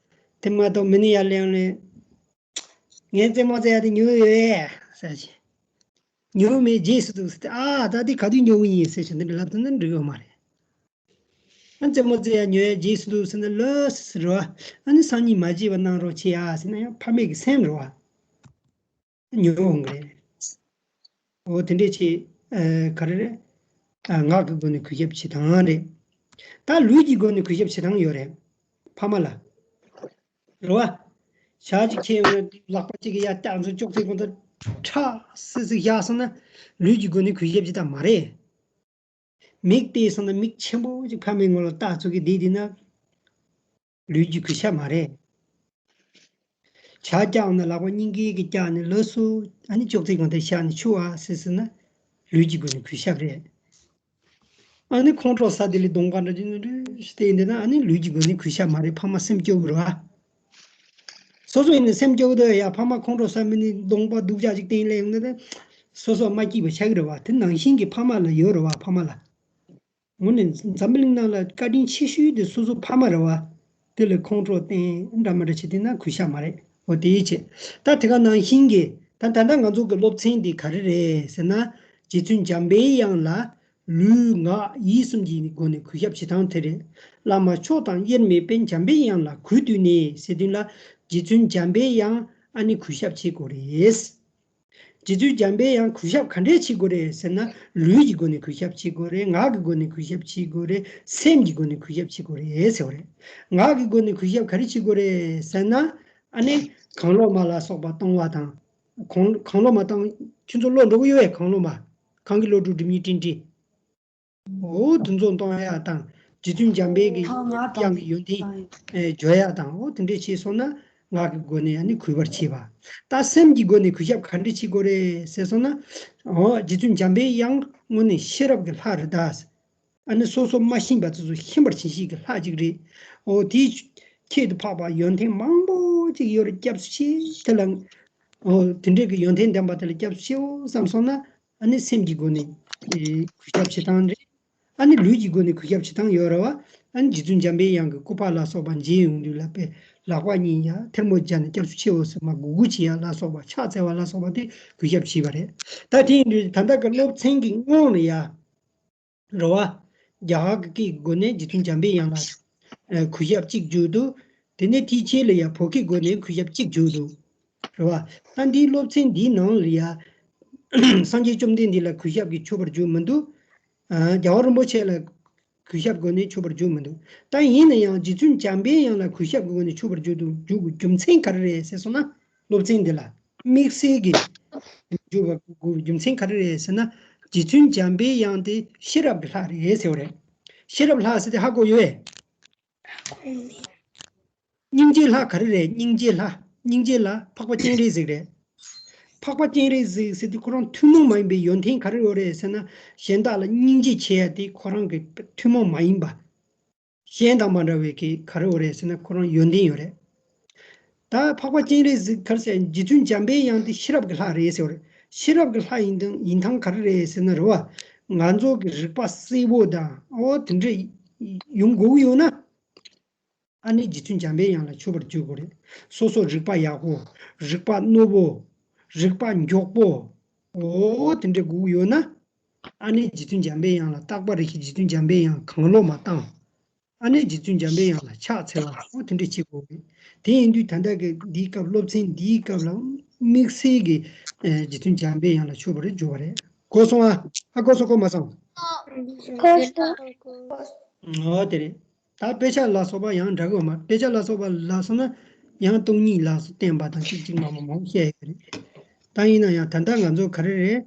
དེ་མ་གཏོགས་མི་ནི་ཡར་སླེབས་ནས། ངས་རྩེད་མོ་རྩེ་ཡ་དེ་ཉོས་ཡོད་ཟེར་གྱི། ཉོས་མེད་རྗེས་སུ་འདུག་ཟེར་ཏེ། ཨ། ད་དེ་ག་དུས་ཉོ་གི་ཡིན་ཟེར་བྱས་འདི་འདྲ་ལབ་ཐུབ་ན་འགྲིག་ཡོད་མ་རེད། ཨ། རྩེད་མོ་རྩེ་ཡ་ཉོ་ཡ་རྗེས་སུ་འདུག་ཟེར་ན་ལོས་ཟེར་བ། ཨ་ནི་སང་ཉིན་མ་བརྗེད་པ་གནང་རོགས་བྱེད་ཡ་ཟེར་ན་ཡང་ཕ་མེས་ཀྱི་སེམས་རེད་བ། ཉོ་འོང་གི་རེད། འོ་དེ་འདྲས་བྱེད། ཨ། ག་རེ་རེད། ཨ། ངག་གི་སྒོ་ནས་གུས་ཞབས་བྱེད་སྟངས་རེད། ད་ལུས་ཀྱི་སྒོ་ནས་གུས་ཞབས་བྱེད་སྟངས་ཡོད་རེད། ཕ་མ་ལ། རེད་བ། ཞག་གཅིག་ཁྱེད་ལག་པ་གཅིག་གིས་ཡར་བཏགས་སོང་། ཅོག་ཙེ་གོང་དུ་ཁྲག་སིག་སིག་བཞག་སོང་ན་ལུས་ཀྱི་སྒོ་ནས་གུས་ཞབས་བྱེད་སྟངས་མ་རེད། མིག་བལྟས་སོང་ན་མིག་ཆེན་པོ་ཅིག་ཕ་མའི་ངོ་ལ་བལྟ་ཚུགས་ཀྱི་བསྡད་བསྡད་ན་ལུས་ཀྱི་གུས་ཞབས་མ་རེད། ཇ་བཀྱག་ན་ལག་པ་སྙིང་གའི་གིས་བཀྱག་ནས་ལོས་སུ། ཨ་ནི་ཅོག་ཙེ་གོང་དུ་བཞག་ནས་མཆོད་ཨ་ཟེར་ཟེར་ན་ལུས་ཀྱི་སྒོ་ནས་གུས་ཞབས་རེད། ཨ་ནི་ཁོང་ཁྲོ་ཟ་དེ་ལས་གདོང་པ་འདྲ་ཅིག་ནི་རེ་ཞིག་བལྟས་འདི་ན། ཨ་ནི་ལུས་ཀྱི་སྒོ་ནས་གུས་ཞབས་མ་རེད། ཕ་མ་སེམས་སྐྱོ་གི་རེད་བ། སོ་སོ་ཡིན་ན་སེམས་སྐྱོ་གི་འདུག་ཡ། ཕ་མ་ཁོང་ཁྲོ་ཟ་མི་ནི་གདོང་པ་སྡུག་ཅག་ཅིག་བསྟན་སླེབས་ཡོང་ན་དེ་སོ་སོ་མ་སྐྱིད་པ་ཆགས་ཀྱི་རེད་བ། དེ་ནང་བཞིན་གྱི་ཕ་མ་ལ་ཡོད་རེད་བ། ཕ་མ་ལ། དངོས་གནས་འཛམ་བུ་གླིང་ནང་ལ་བཀའ་དྲིན་ཆེ་ཤོས་དེ་སོ་སོ་ཕ་མ་རེད་བ། དེ་ལ་ཁོང་ཁྲོ་བསྟན་འདྲ་མི་འདྲ་བྱེད་དེ་ན་གུས་ཞབས་མ་རེད། འོ་དེའི་ཆེད་ད་དེ་ག་ནང་བཞིན་གྱི་ད་ད་ལྟ་ང་ཚོ་གི་སློབ་ཚན་འདི་ག་རེ་རེད་ཟེར་ན། རྗེ་བཙུན་འཇམ་པའི་དབྱངས་ལ་ལུས་ངག་ཡིད་གསུམ་གྱི་སྒོ་ནས་གུས་ཞབས་བྱེད་སྟངས་དེ་རེད། བླ་མ་མཆོག་དང་དབྱེར་མེད་པའི་འཇམ་པའི་དབྱངས་ལ་གུས་བཏུད་ནས་ཟེར་དུས་ལ། རྗེ་བཙུན་འཇམ་པའི་དབྱངས་ཨ་ནི་གུས་ཞབས་བྱེད་དགོས་རེད། རྗེ་བཙུན་འཇམ་པའི་དབྱངས་གུས་ཞབས་ག་འདྲས་བྱེད་དགོས་རེད་ཟེར་ན། ལུས་ཀྱི་སྒོ་ནས་གུས་ཞབས་བྱེད་དགོས་རེད། ངག་གི་སྒོ་ནས་གུས་ཞབས་བྱེད་དགོས་རེད། སེམས་ཀྱི་སྒོ་ནས་གུས་ཞབས་བྱེད་དགོས་རེད་ཟེར་བ་རེད། ངག་གི་སྒོ་ནས་གུས་ཞབས་ག་རེ་བྱེད་དགོས་རེད་ཟེར་ན། ཨ་ནི་གང་བློ་མ་ལ་སོགས་པ་གཏོང་བ་དང་། གང་གང་བློ་མ་བཏང་། ཁྱོད་ཚོ་བློ་འགྲོ་གི་ཡོད་པས། གང་བློ་མ། གང་གི་བློ་གྲོས་སྒྲིབ་གཉིས་དྲན་དྲན། འོ་དེ་ཚོ་གཏོང་ཡག་དང་། རྗེ་བཙུན་འཇམ་དཔལ་གྱི་ཨ་ང་དང་དབྱངས་ཀྱི་ཡོན་ཏན་ཨེ་བརྗོད་ཡག་དང་། འོ་དེ་འདྲས་བྱས་སོང་ན་ངག་གི་སྒོ་ནས་ཨ་ནི་གུས་པར་བྱེད་པ། ད་སེམས་ཀྱི་སྒོ་ནས་གུས་ཞབས་ག་འདྲས་བྱེད་དགོས་རེད་ཟེར་སོང་ན། འོ་རྗེ་བཙུན་འཇམ་དཔལ་དབྱངས་དངོས་གནས་ཤེས་རབ་ཀྱི་ལྷ་རེད་ད། ཨ་ནི་སོ་སོ་མ་ཤེས་པ་དེ་ཚོ་ཤེས་པར་བྱེད་ཤེས་ཀྱི་ལྷ་ཅིག་རེད། འོ་དེའི་ཁྱད་དུ་འཕགས་པ་ཡོན་ཏན་མང་པོ་ཅིག་ཡོད་རེད། སྐྱབས་སུ་མཆི། དེ་ལ་འོ་དེ་འདྲས་ཀྱི་ཡོན་ཏན་ལྡན་པ་དེ་ལ་སྐྱབས་སུ་མཆིའོ་བསམ་སོང་ན། ཨ་ནི་སེམས་ཀྱི་སྒོ་ནས་ཨེ་གུས་ཞབས་བྱེད་སྟངས་རེད། ཨ་ནི་ལུས་ཀྱི་སྒོ་ནས་གུས་ཞབས་བྱེད་སྟངས་ཡོད་རེད་བ། ཨ་ནི་རྗེ་བཙུན་འཇམ་པའི་དབྱངས་ཀྱི་སྐུ་པར་ལ་སོགས་པ་མཇལ་ཡོང་དུས་ལ་པའི་ལག་པ་གཉིས་ཡར་ཐལ་མོ་སྦྱར་ནས་སྐྱབས་སུ་མཆིའོ་ཟེར་མར་མགོ་སྒུར་བྱེད་ཡ་ལ་སོགས་པ། ཕྱག་འཚལ་བ་ལ་སོགས་པ་དེ་གུས་ཞབས་བྱས་པ་རེད། ད་དེ་ཡིན་དུས་ད་ལྟ་གི་སློབ་ཚན་གྱི་སྔོན་ལ་ཡ། རེད་བ། རྒྱ་གར་གྱི་སྐད་ཀྱི་སྒོ་ནས་རྗེ་བཙུན་འཇམ་པའི་དབྱངས་ལ་ཨ་གུས་ཞབས་གཅིག་བརྗོད་འདུག་དེ་ནས་དེའི་རྗེས་ལ་ཡ་བོད་སྐད་སྒོ་ནས་གུས་ཞབས་གཅིག་བརྗོད་འདུག་རེད་བ། ད་འདིའི་སློབ་ཚན་འདིའི་ནང་ལ་ཡ། སངས་རྒྱས་བཅོམ་ལྡན་འདས་ལ་གུས་ཞབས་ཀྱིས་མཆོད་པར་བརྗོད་མི་འདུག་ཨ་རྒྱལ་བ་རིན་པོ་ཆེ་ལ་གུས་ཞབས་སྒོ་ནས་མཆོད་པར་བརྗོད་མི་འདུག་ད་ཡིན་ན་ཡང་རྗེ་བཙུན་འཇམ་པའི་དབྱངས་ལ་གུས་ཞབས་ཀྱི་སྒོ་ནས་མཆོད་པར་བརྗོད་འདུག་རྒྱུ་རྒྱུ་མཚན་ག་རེ་རེད་ཟེར་སོང་ན། སློབ་ཚན་འདི་ལ་དམིགས་བསལ་གྱི་འཇུག་པ་དགོས་རྒྱུ་མཚན་ག་རེ་རེད་ཟེར་ན། རྗེ་བཙུན་འཇམ་པའི་དབྱངས་དེ་ཤེས་རབ་ཀྱི་ལྷ་རེད་ཟེར་བ་རེད། ཤེས་རབ་ལྷ་ཟེར་དེ་ཧ་གོ་ཡོད་པས། སྙིང་རྗེའི་ལྷ་ག་རེ་རེད། སྙིང་རྗེའི་ལྷ། སྙིང་རྗེ་ལ་འཕགས་པ་སྤྱན་རས་གཟིགས་རེད། འཕགས་པ་སྤྱན་རས་གཟིགས་ཟེར་དུས་ཁོ་རང་ཐུན་མོང་མ་ཡིན་པའི་ཡོན་ཏན་ག་རེ་ཡོད་རེད་ཟེར་ན། གཞན་དག་ལ་སྙིང་རྗེ་བྱེད་ཡ་དེ་ཁོ་རང་གི་ཐུན་མོང་མ་ཡིན་པ། གཞན་དང་མ་འདྲ་བའི་གི་ག་རེ་ཡོད་རེད་ཟེར་ན། ཁོ་རང་ཡོན་ཏན་ཡོད་རེད། ད་འཕགས་པ་སྤྱན་རས་གཟིགས་ག་རེ་ཟེར། རྗེ་བཙུན་འཇམ་པའི་དབྱངས་དེ་ཤེས་རབ་ཀྱི་ལྷ་རེད་ཟེར་བ་རེད། ཤེས་རབ་ཀྱི་ལྷ་ཡིན་དང་ཡིན་ཐང་ག་རེ་རེད་ཟེར་ན་རེད་བ། ང་ཚོ་གི་རིག་པ་གསལ་པོ་དང་འོ་དེ་འདྲ་ཡོང་དགོས་ཀྱི་ཡོད་ན། ཨ་ནི་རྗེ་བཙུན་འཇམ་པའི་དབྱངས་ལ་མཆོད་པར་བརྗོད་དགོས་རེད། སོ་སོ་རིག་པ་ཡག་པོ། རིག་པ་རྣོ་པོ། རིག་པ་མགྱོགས་པོ། འོ་དེ་འདྲ་དགོས་ཀྱི་ཡོད་ན། ཨ་ནི་རྗེ་བཙུན་འཇམ་པའི་དབྱངས་ལ་རྟག་པ་རེ་ཞིག་རྗེ་བཙུན་འཇམ་པའི་དབྱངས་གང་བློ་མ་བཏང་། ཨ་ནི་རྗེ་བཙུན་འཇམ་པའི་དབྱངས་ལ་ཕྱག་འཚལ་བ་འོ་དེ་འདྲ་བྱེད་དགོས་རེད། དེ་ཡིན་དུས་ད་ལྟ་གི་འདིའི་སྐབས་སློབ་ཚན་འདིའི་སྐབས་ལ་དམིགས་བསལ་གྱི་ཨེ་རྗེ་བཙུན་འཇམ་པའི་དབྱངས་ལ་མཆོད་པར་བརྗོད་པ་རེད། གོ་སོང་ཨ། ཨ་གོ་སོང་གོ་མ་སོང་། གོ་སོང་། འོ་དེ་རེད། ད་དཔེ་ཆ་ལ་སོགས་པ་ཡང་འདྲ་གི་ཡོད་མ་རེད། དཔེ་ཆ་ལ་སོགས་པ་ལ་སོགས་ན་ཡང་སྟོང་ཉིད་ལ་སོགས་བསྟན་པ་དང་གཅིག་གཅིག་མང་པོ་མང་པོ་བཤད་ཡོད་རེད། ད་ཡིན་ན་ཡང་ད་ལྟ་ང་ཚོ་ག་རེ་རེད།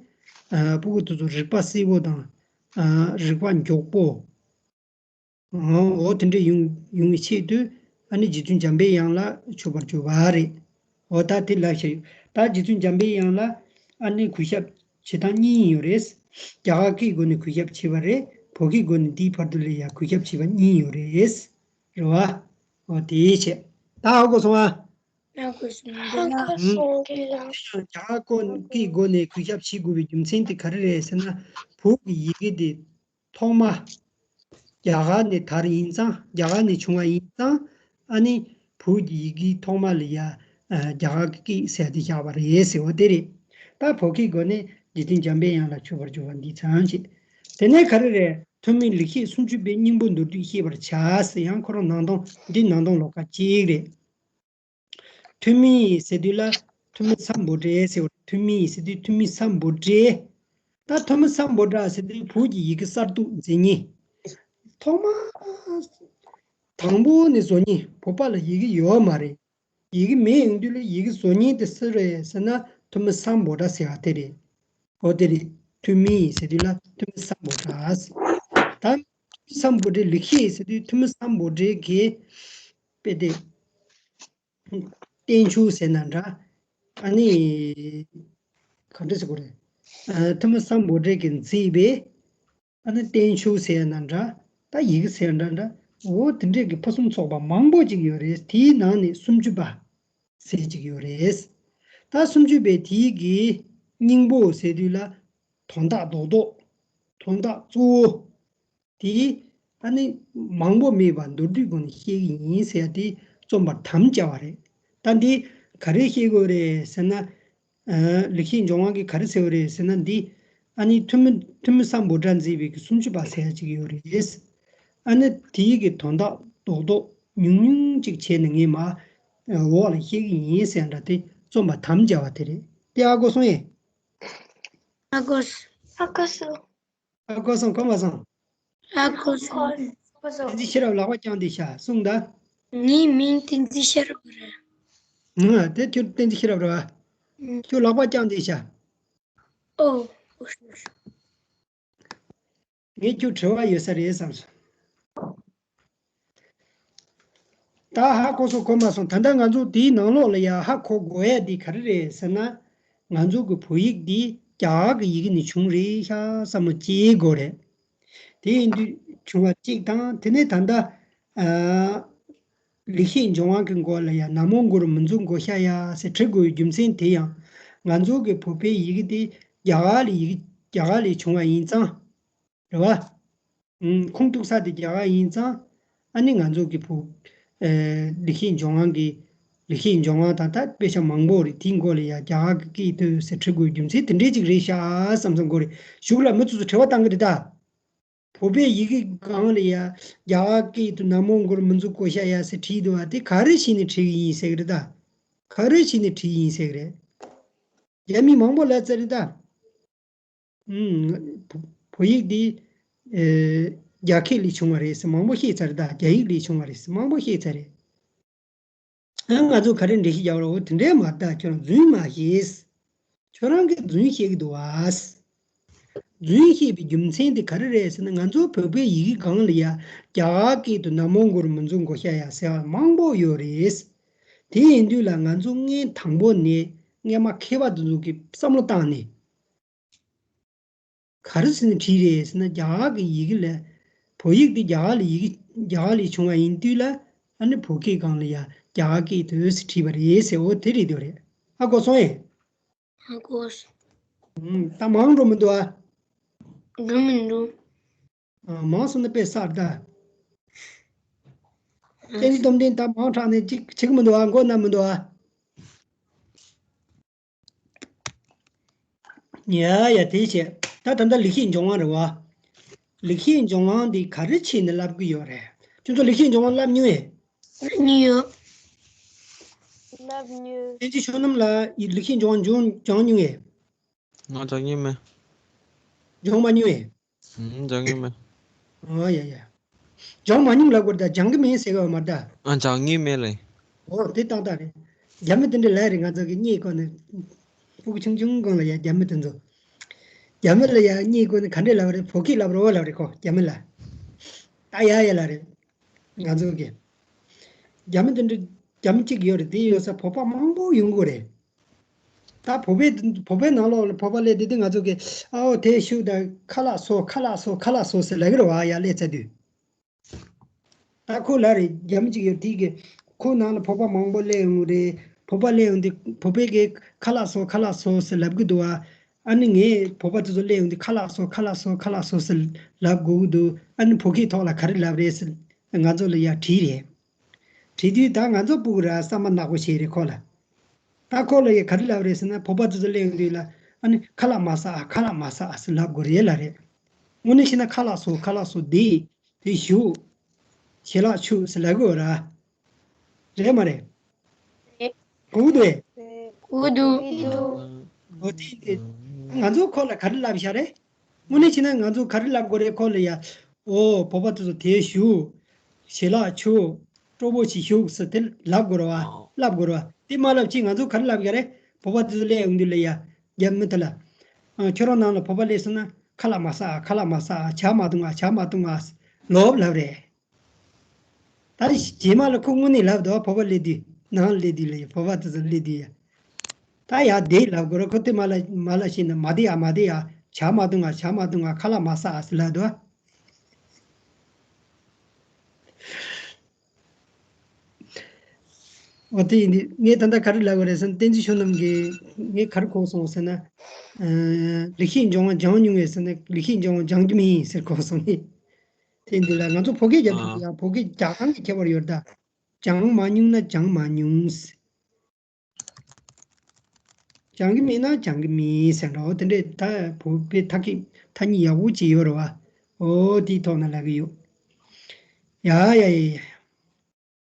ཨ་སྤུ་གུ་དེ་ཚོ་རིག་པ་གསལ་པོ་དང་། ཨ་རིག་པ་མགྱོགས་པོ། འོ་དེ་འདྲ་ཡོང་ཡོང་བའི་ཆེད་དུ་ཨ་ནི་རྗེ་བཙུན་འཇམ་པའི་དབྱངས་ལ་མཆོད་པར་བརྗོད་པ་རེད། འོ་ད་དེ་ལབ་བྱས་ཡོད། ད་རྗེ་བཙུན་འཇམ་པའི་དབྱངས་ལ་ཨ་ནི་གུས་ཞབས་བྱེད་སྟངས་གཉིས་ཡོད་རེད། རྒྱ་གར་སྐད་སྒོ་ནས་གུས་ཞབས་བྱེད་པ་རེད། བོད་སྐད་སྒོ་ནས་འདིའི་བར་དུ་ལ་ཡང་གུས་ཞབས་བྱེད་པ་གཉིས་ཡོད་རེད། རེད་བ། འོ་དེའི་ཆེད་ད་ཧ་གོ་སོང་ཨ། ཧ་གོ་སོང་། རྒྱ་གར་སྐད་སྒོ་ནས་གུས་ཞབས་བྱེད་དགོས་པའི་རྒྱུ་མཚན་དེ་ག་རེ་རེད་ཟེར་ན། བོད་ཀྱི་ཡི་གེ་དེ་ཐོག་མ་རྒྱ་གར་ནས་དར་ཡིན་ཙང་། རྒྱ་གར་ནས་བྱུང་བ་ཡིན་ཙང་། ཨ་ནི་བོད་ཀྱི་ཡི་གེ་ཐོག་མ་ལ་ཡ་ཨ་རྒྱ་གར་གྱི་སྐད་ཟེར་དེ་བཞག་པ་རེད་ཟེར་བ་དེ་རེད། ད་བོད་སྐད་སྒོ་ནས་རྗེ་བཙུན་འཇམ་པའི་དབྱངས་ལ་མཆོད་པར་བརྗོད་པ་འདི་ཙམ་ཞིག་དེ་ནས་ག་རེ་རེད། ཐོན་མིའི་ལེགས་བཤད་སུམ་ཅུ་པའི་སྙིང་པོ་མདོར་བསྡུས་བཤད་པར་བྱ་ཟེར། ཡང་ཁོ་རང་ནང་དོན་འདི་ནང་དོན་ལོགས་ཀ་གཅིག་རེད། ཐོན་མི་ཟེར་དུས་ལ་ཐོན་མི་སམ་བྷོ་ཊ་ཟེར་བ། ཐོན་མི་ཟེར་དུས་ཐོན་མི་སམ་བྷོ་ཊ། ད་ཐོན་མི་སམ་བྷོ་ཊ་ཟེར་དུས་བོད་ཀྱི་ཡི་གེ་གསར་གཏོད་མཛད་མཁན། ཐོག་མ་དང་པོ་ནས་བཟོ་མཁན། བོད་པ་ལ་ཡི་གེ་ཡོད་མ་རེད། ཡི་གེ་མེད་ཡོང་དུས་ལ་ཡི་གེ་བཟོ་མཁན་དེ་སུ་རེད་ཟེར་ན་ཐོན་མི་སམ་བྷོ་ཊ་ཟེར་བ་དེ་རེད། འོ་དེ་རེད། ཐོན་མི་ཟེར་དུས་ལ་ཐོན་མི་སམ་བྷོ་ཊ་ཟེར། ད་སམ་བྷོ་ཊའི་ལེགས་བཤད་ཟེར་དུས་ཐོན་མི་སམ་བྷོ་ཊའི་གི་དཔེ་དེ། བསྟན་བཅོས་ཟེར་ན་འདྲ། ཨ་ནི། ག་འདྲ་ཟེར་དགོས་རེད། ཨ་ཐོན་མི་སམ་བྷོ་ཊ་གིས་མཛད་པའི། ཨ་ནི་བསྟན་བཅོས་ཟེར་ན་འདྲ། ད་ཡི་གེ་ཟེར་ན་འདྲ། འོ་དེ་འདྲས་ཀྱི་ཕུན་སུམ་ཚོགས་པ་མང་པོ་ཅིག་ཡོད་རེད། དེའི་ནང་ནས་སུམ་ཅུ་པ་ཟེར་ཅིག་ཡོད་རེད། ད་སུམ་ཅུ་པའི་དེའི་གི་སྙིང་པོ་ཟེར་དུས་ལ། དོན་དག་རྡོག་རྡོག་དོན་དག་གཙོ་བོ། དེ་ཨ་ནི་མང་པོ་མེད་པར་མདོར་བསྡུས་སྒོ་ནས་བཤད་ཀྱི་ཡིན་ཟེར་ཡ་དེ་རྩོམ་པར་དམ་བཅའ་བ་རེད། ད་འདི་ག་རེ་བཤད་དགོས་རེད་ཟེར་ན། ཨ་ལེགས་བཤད་ལྗོན་དབང་གིས་ག་རེ་ཟེར་བ་རེད་ཟེར་ན། འདི་ཨ་ནི་ཐོན་མི་ཐོན་མི་སམ་བྷོ་ཊ་མཛད་པའི་གི་སུམ་ཅུ་པ་ཟེར་ཡ་ཅིག་ཡོད་རེད། ཨ་ནི་དེའི་གི་དོན་དག་རྡོག་རྡོག་ཉུང་ཉུང་ཅིག་བྱས་ནས་ངས་མར་འོག་ལ་བཤད་ཀྱི་ཡིན་ཟེར་འདྲ། དེ་རྩོམ་པར་དམ་བཅའ་བ་དེ་རེད། དེ་ཧ་གོ་སོང་ངས། ཧ་གོ་སོང་། ཧ་གོ་སོང་། ཨ་གོ་སོང་། གོ་མ་སོང་། ཨ་གོ་སོང་། བསྟན་འཛིན་ཤེས་རབ་ལག་པ་བརྐྱངས་ཏེ་བཞག་གསུངས་ད། ངའི་མིང་བསྟན་འཛིན་ཤེས་རབ་རེད། ཨ་དེ་ཁྱོད་བསྟན་འཛིན་ཤེས་རབ་རེད་བ། ཨང་། ཁྱོད་ལག་པ་བརྐྱངས་ཏེ་བཞག་ཨོ། ངས་ཁྱོད་དྲི་བ་ཡོད་ས་རེད་བསམ་སོང་། ད་ཧ་གོ་སོང་། གོ་མ་སོང་། ད་ལྟ་ང་ཚོ་དེའི་ནང་ལོགས་ལ་ཡ་ཧ་གོ་དགོས་ཡ་དེ་ག་རེ་རེད་ཟེར་ན། ང་ཚོ་གི་བོད་ཡིག་འདི་རྒྱ་གར་གི་ཡི་གེ་ནས་བྱུང་རེད་ཤག་བསམ་བློ་སྐྱེ་དགོས་རེད། དེ་ཡིན་དུས་བྱུང་བ་གཅིག་དང་། དེ་ནས་ད་ལྟ་ཨ་ལེགས་བཤད་ལྗོན་དབང་གི་མགོ་ལ་ཡ་ན་མོ་གུ་རུ་མི་འཛུགས་མགོ་ཤ་ཡ་ཟེར་བྲི་དགོས་པའི་རྒྱུ་མཚན་དེ་ཡང་། ང་ཚོ་གི་བོད་པའི་ཡི་གེ་དེ་རྒྱ་གར་ལ་ཡི་གེ་རྒྱ་གར་ལས་བྱུང་བ་ཡིན་ཙང་། རེད་བ། ཨུམ། ཁུངས་གཏུགས་ས་དེ་རྒྱ་གར་ཡིན་ཙང་། ཨ་ནི་ང་ཚོ་གི་བོད། ཨེ། ལེགས་བཤད་ལྗོན་དབང་གི། ལེགས་བཤད་ལྗོན་དབང་དང་ད་དཔེ་ཆ་མང་པོ་རེད། དེའི་མགོ་ལ་ཡ་རྒྱ་གར་གྱི་སྐད་དུ་ཟེར་བྲི་དགོས་རྒྱུ་མཚན་དེ་འདྲས་ཅིག་རེད་ཤག་བསམ་བསམ་དགོས་རེད། གཞུག་ལ་མི་ཚོ་ཚོ་དྲི་བ་བཏང་གི་རེད་ད། བོད་པའི་ཡི་གེ་སྒང་ལ་ཡ་རྒྱ་གར་སྐད་དུ་ན་མོ་གུ་རུ་མི་འཛུགས་མགོ་ཤ་ཡ་ཟེར་བྲིས་འདུག་བ། དེ་ག་རེ་བྱས་ནས་བྲིས་ཡིན་ཟེར་གི་རེད་ད། ག་རེ་བྱས་ནས་བྲིས་ཡིན་ཟེར་གི་རེད། རྒྱ་མི་མང་པོ་ལབ་ཚར་རེད་ད། ཨུམ། བོད་ཡིག་འདི། ཨེ། རྒྱ་སྐད་ལས་བྱུང་བ་རེད་ཟེར་མང་པོ་བཤད་ཚར་རེད་ད། རྒྱ་ཡིག་ལས་བྱུང་བ་རེད་ཟེར་མང་པོ་བཤད་ཚར་རེད། ཨ། ང་ཚོ་ག་རེ་འགྲེལ་བཤད་རྒྱག་རོགས། དེ་འདྲའི་མ་རེད་ད། ཁྱོད་རང་རྫུན་མ་བཤད། ཁྱོད་རང་གིས་རྫུན་བཤད་ཀྱི་འདུག་བ། རྫུན་བཤད་པའི་རྒྱུ་མཚན་དེ་ག་རེ་རེད་ཟེར་ན། ང་ཚོ་བོད་པའི་ཡི་གེ་སྒང་ལ་ཡ་རྒྱ་གར་སྐད་དུ་ན་མོ་གུ་རུ་མི་འཛུགས་མགོ་ཤ་ཡ་ཟེར་བ་མང་པོ་ཡོད་རེད། དེ་ཡིན་དུས་ལ་ང་ཚོ་སྔོན་དང་པོ་ནས་སྔོན་མ་མཁས་པ་དེ་ཚོ་གིས་བསམ་བློ་བཏང་ནས། ག་རེ་ཟེར་ནས་བྲིས་རེད་ཟེར་ན། རྒྱ་གར་གྱི་ཡི་གེ་ལ། བོད་ཡིག་འདི་རྒྱ་གར་ལ་ཡི་གེ། རྒྱ་གར་ལས་བྱུང་བ་ཡིན་དུས་ལ། ཨ་ནི་བོད་སྐད་སྒང་ལ་ཡ་ རྒྱ་གར་སྐད་དུ་བྲིས་པ་རེད་ཟེར། འོ་དེ་རེད་འདུག་རེད། ཧ་གོ་སོང་ཨེ། ཧ་གོ་སོང་། ཨུམ། ད་མང་འགྲོ་མི་འདུག་ཨ། འགྲོ་མི་འདུག་ཨ། མང་སོང་ན་དཔེ་གསར་ད། ཨ། བསྟན་འཛིན་སྟོབས་ལྡན་ད་མང་དྲགས་ནས་ཅིག་བྱེད་ཀྱི་མི་འདུག་ཨ། མགོ་ན་མི་འདུག་ཨ། ཡ་ཡ། དེ་བྱས། ད་ད་ལྟ་ལེགས་བཤད་ལྗོན་དབང་རེད་བ། ལེགས་བཤད་ལྗོན་དབང་འདི་ག་རེ་བྱས་ནས་བསླབ་ཀྱི་ཡོད་རེད། ཁྱོད་ཚོ་ལེགས་བཤད་ལྗོན་དབང་བསླབ་མྱོང་ངས། བསླབ་མྱོང་ཡོད། བསླབ་མྱོང་། བསྟན་འཛིན་བསོད་ནམས་ལགས་ལེགས་བཤད་ལྗོན་དབང་སྦྱང་སྦྱང་མྱོང་ངས། ང་སྦྱང་མྱོང་མེད། སྦྱང་མ་མྱོང་ངས། ཨུམ། སྦྱང་མྱོང་མེད། ཨོ་ཡ་ཡ། སྦྱང་མ་མྱོང་ལབ་དགོས་རེད་ད། སྦྱང་གི་མིན་ཟེར་གི་ཡོད་མ་རེད་ད། ཨ། སྦྱང་མྱོང་མེད་ལེ། ཨོ་དེ་ཏག་ཏག་རེད། རྒྱ་མི་དེ་འདྲ་ལབ་རེད། ང་ཚོ་གི་སྙད་གོ་ནས། སྤུ་གུ་ཆུང་ཆུང་སྒང་ལ་ཡ་རྒྱ་མི་དེ་ཚོ། རྒྱ་མི་ལ་ཡ་སྙད་གོ་ནས་ག་འདྲས་ལབ་རེད། བོད་སྐད་ལབ་རོགས་ལབ་རེད་ཁོ། རྒྱ་མི་ལ། ད་ཡ་ཡ་ལབ་རེད། ང་ཚོ་གི། རྒྱ་མི་དེ་འདྲ། རྒྱ་མི་གཅིག་ཡོད་རེད། དེ་ཡོད་ས་བོད་པ་མང་པོ་ཡོང་གི་རེད། ད་བོད་པའི་བོད་པའི་ནང་ལོགས་ལ་བོད་པ་སླེབས་དུས་དེ་ང་ཚོ་གི་ཨའོ་དེ་ཞུ་ད་ཁ་ལག་སོ་ཁ་ལག་སོ་ཁ་ལག་སོ་ཟེར་ལབ་གི་རེད་བ། ཡར་སླེབས་ཚར་དུས། ད་ཁོ་ལབ་རེད། རྒྱ་མི་གཅིག་ཡོད་དེ་གི་ཁོ་ནང་ལ་བོད་པ་མང་པོ་སླེབས་ཡོང་གི་རེད། བོད་པ་སླེབས་ཡོང་དུས་བོད་པའི་གི་ཁ་ལག་སོ་ཁ་ལག་སོ་ཟེར་ལབ་གི་འདུག་བ། ཨ་ནི་ངས་བོད་པ་དེ་ཚོ་སླེབས་ཡོང་དུས་ཁ་ལག་སོ་ཁ་ལག་སོ་ཁ་ལག་སོ་ཟེར་ལབ་དགོས་ཀྱི་འདུག་ཨ་ནི་བོད་སྐད་ཐོག་ལ་ག་རེ་ལབ་རེད་ཟེར་ང་ཚོ་ལ་ཡར་དྲིས་རེད། དེ་དུས་ད་ང་ཚོ་སྤུ་གུ་ར་བསམ་པ་ནག་པོ་བྱས་རེད་ཁོ་ལ། ད་ཁོ་ལ་ཡ་ག་རེ་ལབ་རེད་ཟེར་ན། བོད་པ་དེ་ཚོ་སླེབས་ཡོང་དུས་ལ་ཨ་ནི་ཁ་ལག་མ་ཟ་ཨ། ཁ་ལག་མ་ཟ་ཨ་ཟེར་ལབ་དགོས་རེད་ལབ་རེད། དངོས་གནས་བཤད་ན་ཁ་ལག་སོ་ཁ་ལག་སོ་འདི་དེ་བཞུགས། ཞལ་ལག་མཆོད་ཟེར་ལབ་དགོས་ར། རེད་མ་རེད། རེད། གོ་གི་འདུག་ཨེ། གོ་གི་འདུག་འོ་དེ་དེ། ང་ཚོ་ཁོ་ལ་ག་རེ་ལབ་བཞག་རེད། དངོས་གནས་བྱས་ན་ང་ཚོ་ག་རེ་ལབ་དགོས་རེད་ཁོ་ལ་ཡ། ཨོ་བོད་པ་དེ་ཚོ་དེ་བཞུགས། ཞལ་ལག་མཆོད། སྤྲོ་པོ་ཞིག་བཞུགས་ཟེར་དེ་ལབ་དགོས་རེད་བ། ལབ་དགོས་རེད་བ། དེ་མ་ལབ་ཅིག་ང་ཚོ་ག་རེ་ལབ་བཞག་རེད། བོད་པ་དེ་ཚོ་སླེབས་ཡོང་དུས་ལ་ཡ། རྒྱ་མི་དེ་ལ། ཨ། ཁྱོད་རང་ནང་ལ་བོད་པ་སླེབས་སོང་ན་ཁ་ལག་མ་ཟ་ཨ། ཁ་ལག་མ་ཟ་ཨ། ཇ་མ་བཏུང་ཨ། ཇ་མ་བཏུང་ཨ། ལོབས་ལབ་རེད། ད་རྗེས་མ་ལ་ཁོ་དངོས་གནས་ལབ་འདུག་བོད་པ་སླེབས་དུས། ནང་སླེབས་དུས་ལ་ཡ། བོད་པ་དེ་ཚོ་སླེབས་དུས་ཡ། ད་ཡ་དེ་ལབ་དགོས་རེད། ཁོ་དེ་མ་ལ་མ་ལ་ཤེས་ན། མ་དེ་ཡ་མ་དེ་ཡ། ཇ་མ་བཏུང་ཨ། ཇ་མ་བཏུང་ཨ། ཁ་ལག་མ་ཟ་ཨ་ཟེར་ལབ་འདུག་འོ་དེ་ཡིན་དུས་ངས་ད་ལྟ་ག་རེ་ལབ་དགོས་རེད་ཟེར་ན། བསྟན་འཛིན་བསོད་ནམས་ཀྱིས་ངས་ག་རེ་གོ་སོང་ཟེར་ན། ཨ། ལེགས་བཤད་ལྗོན་དབང་སྦྱང་མྱོང་ངས་ཟེར་ན། ལེགས་བཤད་ལྗོན་དབང་སྦྱང་རྒྱུ་མིན་ཟེར་གོ་སོང་ནི། དེ་འདི་ལ་ང་ཚོ་བོད་སྐད་རྒྱབ་དུས་ཡང་བོད་སྐད་རྒྱག་སྟངས་ཀྱི་ཁྱད་པར་ཡོད་རེད་ད། སྦྱང་མ་མྱོང་ན་སྦྱང་མ་མྱོང་ཟེར། སྦྱང་གི་མེད་ན་སྦྱང་གི་མིན་ཟེར་འདྲ་བོ་དེ་འདྲས། ད་བོད་པའི་ཐ་སྙད་ཐ་སྙད་ཡག་པོ་ཅིག་ཡོད་རེད་བ། འོ་དེའི་ཐོག་ན་ལབ་ཀྱི་ཡོད། ཡ་ཡ་ཡ་ཡ།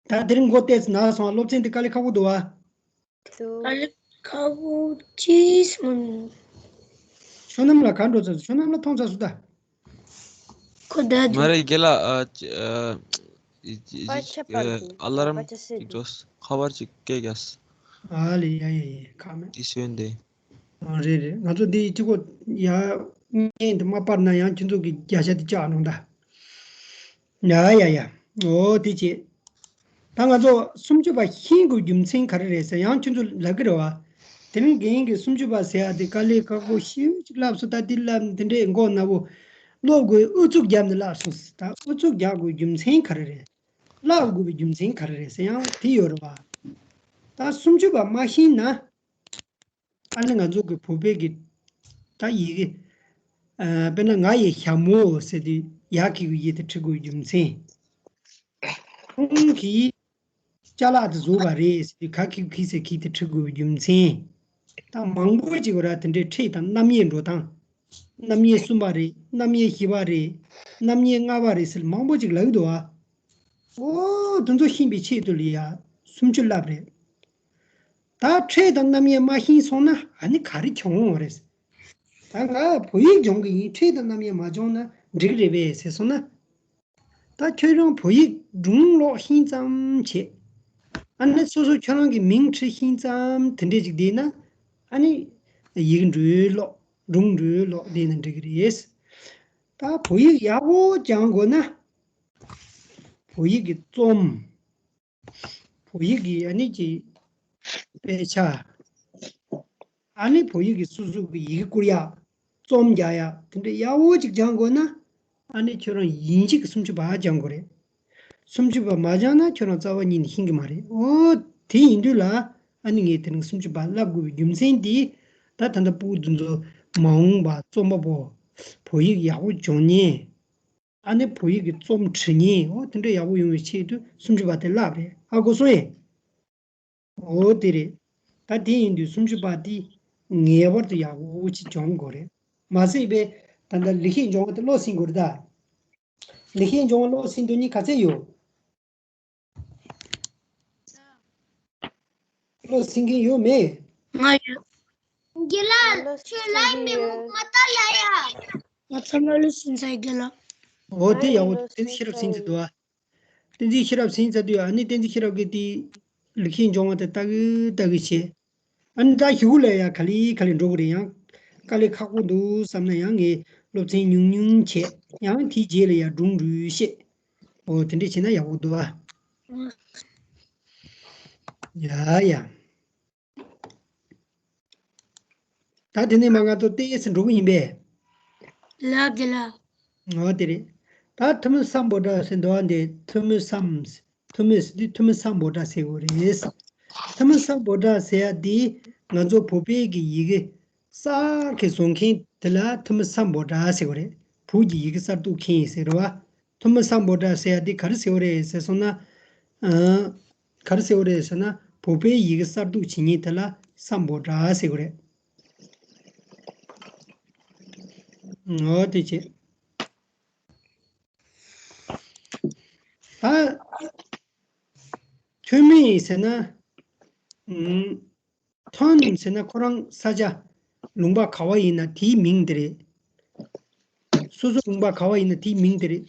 ད་དེ་རིང་མགོ་བཏེགས་ན་སོང་བ། སློབ་ཚན་དེ་དཀའ་ལས་ཁག་པོ་འདུག་བ། དཀའ་ལས་ཁག་པོ་ཅིག་མིན། བསོད་ནམས་ལ་ག་འགྲོ་ཚར་སོང་། བསོད་ནམས་ལ་མཐོང་ཚར་སོང་ད། ཁོ་ད་མ་རེད་རྒན་ལགས། ཨ་ཅི་ཨ་ཨ་ལ་རམ་ཅིག་འགྲོ། ཁ་པར་ཅིག་སྐད་རྒྱག་ཨ་ལེ། ཡ་ཡ་ཡ། ཁ་མེད། དེ་སོན་ཏེ། ཨ་རེད་རེད། ང་ཚོ་འདི་གཅིག་པོ་ཡ་བརྙན་དུ་མ་པར་ན་ཡང་ཁྱོད་ཚོ་གི་བརྒྱ་ཆ་དེ་བཅག་གནང་ད། ཡ་ཡ་ཡ། འོ་དེ་བྱེད། ད་ང་ཚོ་སུམ་ཅུ་པ་ཤེས་དགོས་རྒྱུ་མཚན་ག་རེ་རེད་ཟེར་ཡང་ཁྱོད་ཚོ་ལབ་ཀྱི་རེད་བ། དེ་རིང་རྒན་གྱིས་སུམ་ཅུ་པ་ཟེར་ཡ་དེ་དཀའ་ལས་ཁག་པོ་ཞེ་པོ་ཅིག་ལབ་སོང་། ད་དེ་ལབ་དེ་འདྲས་མགོ་ན་བོ་སློབ་དགོས་ཨུ་ཚུགས་བརྒྱབ་ནས་ལབ་སོང་ཟེར། ད་ཨུ་ཚུགས་རྒྱག་དགོས་རྒྱུ་མཚན་ག་རེ་རེད། ལབ་དགོས་པའི་རྒྱུ་མཚན་ག་རེ་རེད་ཟེར་ཡང་དེ་ཡོད་རེད་བ། ད་སུམ་ཅུ་པ་མ་ཤེས་ན། ཨ་ནི་ང་ཚོ་གི་བོད་པའི་གི་ད་ཡི་གེ་ཨ་དཔེར་ན་ང་ཡི་ཞྭ་མོ་ཟེར་དུས་ཡ་གི་གུ་ཡི་དེ་འབྲི་དགོས་རྒྱུ་མཚན། ཁོང་གིས་ཅ་ལག་དེ་བཟོས་པ་རེད་ཟེར་དུས་ག་གི་གུ་གི་ཟེར་གི་དེ་འབྲི་དགོས་རྒྱུ་མཚན། ད་མང་པོ་ཅིག་ཡོད་ར། དེ་འདྲའི་ཕྲད་དང་རྣམ་དབྱེ་འགྲོ་སྟངས། རྣམ་དབྱེ་གསུམ་པ་རེད། རྣམ་དབྱེ་བཞི་པ་རེད། རྣམ་དབྱེ་ལྔ་པ་རེད་ཟེར་མང་པོ་ཅིག་ལབ་ཀྱི་འདུག་ཨ། འོ་དེ་ཚོ་ཤེས་པའི་ཆེད་དུ་ལ་ཡ་སུམ་ཅུ་ལབ་རེད། ད་ཕྲད་དང་རྣམ་དབྱེ་མ་ཤེས་སོང་ན་ཨ་ནི་ག་རེ་སྦྱོང་རེད། ད་ང་བོད་ཡིག་སྦྱོང་གི་ཡིན། ཕྲད་དང་རྣམ་དབྱེ་མ་སྦྱོང་ན་འགྲིག་རེད་པས་ཟེར་སོང་ན། ད་ཁྱོད་རང་བོད་ཡིག་སྒྲུང་ཀློག་ཤེས་ཙམ་བྱས། ཨ་ནི་སོ་སོ་ཁྱོད་རང་གི་མིང་བྲིས་ཤེས་ཙམ་དེ་འདྲས་ཅིག་བསྡད་ན། ཨ་ནི་ཡིག་འབྲུ་ཀློག་སྒྲུང་འབྲུ་ཀློག་བསྡད་ན་འགྲིག་གི་རེད། ད་བོད་ཡིག་ཡག་པོ་སྦྱང་དགོས་ན། བོད་ཡིག་གི་རྩོམ། བོད་ཡིག་གི་ཨ་ནི་ཀྱི་དཔེ་ཆ། ཨ་ནི་བོད་ཡིག་གི་སོ་སོ་གི་ཡི་གེ་བསྐུར་ཡག་རྩོམ་རྒྱག་ཡག་དེ་འདྲ་ཡག་པོ་ཅིག་སྦྱང་དགོས་ན། ཨ་ནི་ཁྱོད་རང་ཡིན་གཅིག་གི་སུམ་ཅུ་པ་སྦྱང་དགོས་རེད། སུམ་ཅུ་པ་མ་སྦྱངས་ན་ཁྱོད་རང་རྩ་བ་ཉིད་ནས་ཤེས་ཀྱི་མ་རེད། ཨོ་དེ་ཡིན་དུས་ལ་ཨ་ནི་ངས་དེ་རིང་སུམ་ཅུ་པ་བསླབ་དགོས་པའི་རྒྱུ་མཚན་དེ། ད་ད་ལྟ་ཕྲུ་གུ་འདི་ཚོ་མ་འོངས་པ་རྩོམ་པ་པོ་བོད་ཡིག་ཡག་པོ་སྦྱོང་མཁན། ཨ་ནི་བོད་ཡིག་གི་རྩོམ་འབྲི་མཁན། ཨོ་དེ་འདྲ་ཡག་པོ་ཡོང་བའི་ཆེད་དུ་སུམ་ཅུ་པ་དེ་བསླབ་རེད། ཧ་གོ་སོང་ངས། ཨོ་དེ་རེད། ད་དེ་ཡིན་དུས་སུམ་ཅུ་པ་དེ་ངེས་པར་དུ་ཡག་པོ་ཅིག་སྦྱོང་དགོས་རེད། མ་ཟད་པས་ད་ལྟ་ལེགས་བཤད་ལྗོན་དབང་དེ་ཀློག་ཟིན་དགོས་རེད་ད། ལེགས་བཤད་ལྗོན་དབང་ཀློག་ཟིན་དོན་གཉིས་ག་ཚད་ཡོད། ཀློག་ཟིན་མཁན་ཡོད་མེད། ང་ཡོད། རྒན་ལགས་ཁྱོད་ལའི་མེ་མུག་མ་ལྟ་ཡ་ཡ། ང་ཚང་མ་ཀློག་ཟིན་ཚར་རྒན་ལགས། འོ་དེ་ཡག་པོ། བསྟན་འཛིན་ཤེས་རབ་ཟིན་ཚར་འདུག་ཨ། བསྟན་འཛིན་ཤེས་རབ་ཟིན་ཚར་དུས་ཨ་ནི་བསྟན་འཛིན་ཤེས་རབ་ཀྱིས་དེ་ལེགས་བཤད་ལྗོན་དབང་དེ་ལྟ་གི་ལྟ་གི་བྱེད། ཨ་ནི་ད་གཞུག་ལ་ཡ་ག་ལེ་ག་ལེ་འགྲོ་གི་རེད། ཡང་དཀའ་ལས་ཁག་པོ་འདུག་བསམ་ན་ཡང་ངས་སློབ་ཚན་ཉུང་ཉུང་བྱས། ཡང་དེའི་རྗེས་ལ་ཡ་སྒྲུང་འབྲི་བཤད། འོ་དེ་འདྲས་བྱས་ན་ཡག་པོ་འདུག་ཨ། ཡ་ཡ། ད་དེ་ནས་མ་ང་ཚོ་ཏེས་འགྲོ་གི་ཡིན་པས། ལགས་རྒན་ལགས། འོ་དེ་རེད། ད་ཐུ་མི་སམ་བྷོ་ཊ་ཟེར་འདུག་ཨ། འདི་ཐུ་མི་སམ། ཐུ་མི་ཟེར་དུས་ཐུ་མི་སམ་བྷོ་ཊ་ཟེར་དགོས་རེད། ཐུ་མི་སམ་བྷོ་ཊ་ཟེར་ཡ་འདི་ང་ཚོ་བོད་པའི་གི་ཡི་གེ་གསར་གྱི་བཟོ་མཁན་དེ་ལ་ཐུ་མི་སམ་བྷོ་ཊ་ཟེར་དགོས་རེད། བོད་ཀྱི་ཡི་གེ་གསར་གཏོད་མཁན་ཟེར་བ། ཐུ་མི་སམ་བྷོ་ཊ་ཟེར་ཡ་འདི་ག་རེ་ཟེར་བ་རེད་ཟེར་སོང་ན། ཨ། ག་རེ་ཟེར་བ་རེད་ཟེར་ན། བོད་པའི་ཡི་གེ་གསར་གཏོད་བྱེད་མཁན་དེ་ལ་སམ་བྷོ་ཊ་ཟེར་བ་རེད། འོ་དེ་བྱས། ད་ཐོན་མི་ཟེར་ན། ཨུམ། ཐོན་ཟེར་ན་ཁོ་རང་ས་ཆ་ལུང་པ་ག་བ་ཡིན་ན་དེའི་མིང་དེ་རེད། སོ་སོ་ལུང་པ་ག་བ་ཡིན་ན་དེའི་མིང་དེ་རེད།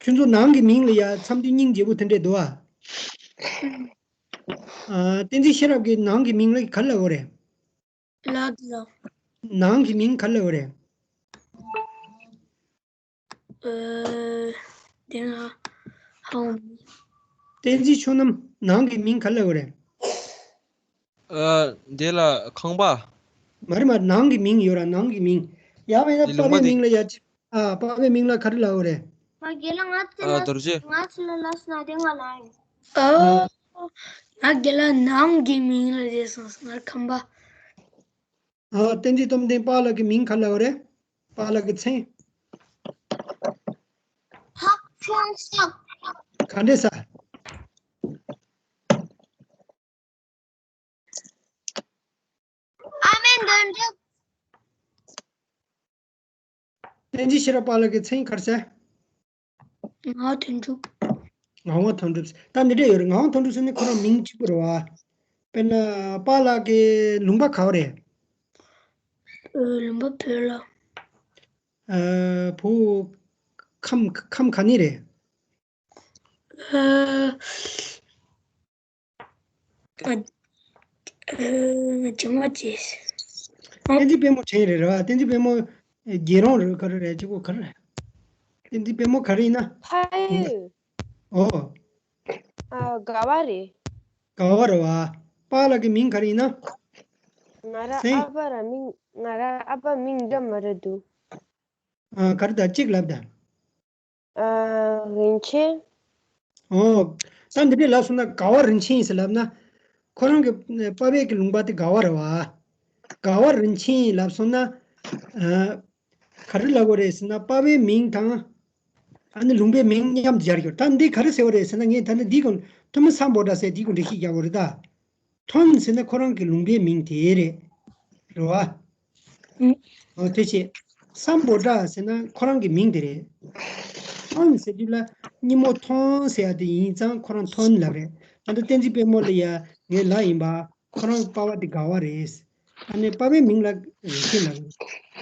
ཁྱོད་ཚོ་ནང་གི་མིང་ལ་ཡ་མཚམས་སྡོད་སྙིང་རྗེ་པོ་དེ་འདྲས་འདུག་ཨ། ཨ། བསྟན་འཛིན་ཤེས་རབ་ཀྱི་ནང་གི་མིང་ལ་ག་རེ་ལབ་དགོས་རེད། ལགས་ལགས། ནང་གི་མིང་ག་རེ་ལབ་དགོས་རེད། ཨ། དེ་ན་ཧང་། བསྟན་འཛིན་ཆོས་རྣམ་ནང་གི་མིང་ག་རེ་ལབ་དགོས་རེད། ཨ། དེ་ལ་ཁང་པ། མ་རེད་མ་རེད། ནང་གི་མིང་ཡོད་ར། ནང་གི་མིང་། ཡ་བས་ན་དེ་པ་ལུང་པ་བའི་དེ། མིང་ལ་ཡ་ཅི། ཨ། པ་བའི་མིང་ལ་ག་རེ་ལབ་དགོས་རེད། ང་རྒན་ལགས་ང་ཚོ་ཨ། ལ་རྡོ་རྗེ། ང་ཚོ་ལ་ལབ་སོང་ན་དེ་ང་ལ་ཡིན། ཨ། ཨ། ང་རྒན་ལགས་ནང་གི་མིང་ལ་རེད་སོང་ང་ཁང་པ། ཨ། བསྟན་འཛིན་སྟོབས་ལྡན་པཱ་ལགས་ཀྱི་མིང་ག་རེ་ལབ་དགོས་རེད། པཱ་ལགས་ཀྱི་མཚན། ཧག་ཆོང་སོག་ག་འདྲས་ས། ཨ་མེན་དོན་གྲུབ། བསྟན་འཛིན་ཤེས་རབ་པཱ་ལགས་ཀྱི་མཚན་ག་རེ་ཟེར། ངག་དབང་དོན་གྲུབ། ངག་དབང་དོན་གྲུབ། ད་འདི་འདྲས་ཡོད་རེད། ངག་དབང་དོན་གྲུབ་ཟེར་ནི་ཁོ་རང་མིང་གཅིག་པུ་རེད་བ། དཔེར་ན་པཱ་ལགས་ཀྱི་ལུང་པ་ག་བ་རེད། ཨ། ལུང་པ་བོད་ལ། ཨ། བོད་ཁམས་ཁམས་ག་ནས་རེད། ཨ། ཨ། ཨ། ཇོ་མོ་རྗེ། བསྟན་འཛིན་དཔལ་མོ་དྲན་རེད་ར། བསྟན་འཛིན་དཔལ་མོ་རྒྱལ་རོང་རེད། ག་རེ་རེད། གཅིག་པོ་ག་རེ་རེད། བསྟན་འཛིན་དཔལ་མོ་ག་རེ་ཡིན་ན། ཕ་ཡུལ། ཨོ། ཨ། དགའ་བ་རེད། དགའ་བ་རེད་བ། པཱ་ལགས་ཀྱི་མིང་ག་རེ་ཡིན་ན། ང་ར་སེང་། ཨ་ཕ་ར་མིང་། ང་ར་ཨ་ཕ་མིང་འདྲ་མི་འདྲ་འདུག་ཨ། ག་རེ་ད་གཅིག་ལབ་ད། ཨ། རིན་ཆེན། ཨོ། ད་འདི་འདྲས་ལབ་སོང་ན་དགའ་བ་རིན་ཆེན་ཟེར་ལབ་ན། ཁོ་རང་གི་པ་ཕའི་གི་ལུང་པ་དེ་དགའ་བ་རེད་བ། དགའ་བ་རིན་ཆེན་ལབ་སོང་ན། ཨ། ག་རེ་ལབ་དགོས་རེད་ཟེར་ན་པ་ཕའི་མིང་དང་། ཨ་ནི་ལུང་པའི་མིང་མཉམ་དུ་སྦྱར་རྒྱུ། ད་འདི་ག་རེ་ཟེར་བ་རེད་ཟེར་ན། ངས་ད་ནི་འདི་གོང་ཐུ་མི་སམ་བྷོ་ཊ་ཟེར་འདི་གོང་འགྲེལ་བཤད་རྒྱག་དགོས་རེད་ད། ཐོན་ཟེར་ན་ཁོ་རང་གི་ལུང་པའི་མིང་དེ་རེད། རེད་བ། ཨུ། འོ་དེ་བྱས། སམ་བྷོ་ཊ་ཟེར་ན་ཁོ་རང་གི་མིང་དེ་རེད། ཐོན་ཟེར་དུས་ལ་སྙེ་མོ་ཐོན་ཟེར་ཡ་དེ་ཡིན་ཙང་ཁོ་རང་ཐོན་ལབ་རེད། ད་ལྟ་བསྟན་འཛིན་དཔལ་མོ་ལ་ཡ་ངའི་ལ་ཡིན་པ། ཁོ་རང་པ་ཕ་དེ་དགའ་བ་རེད། ཨ་ནི་པ་ཕའི་མིང་ལ་རིན་ཆེན་ལབ་རེད།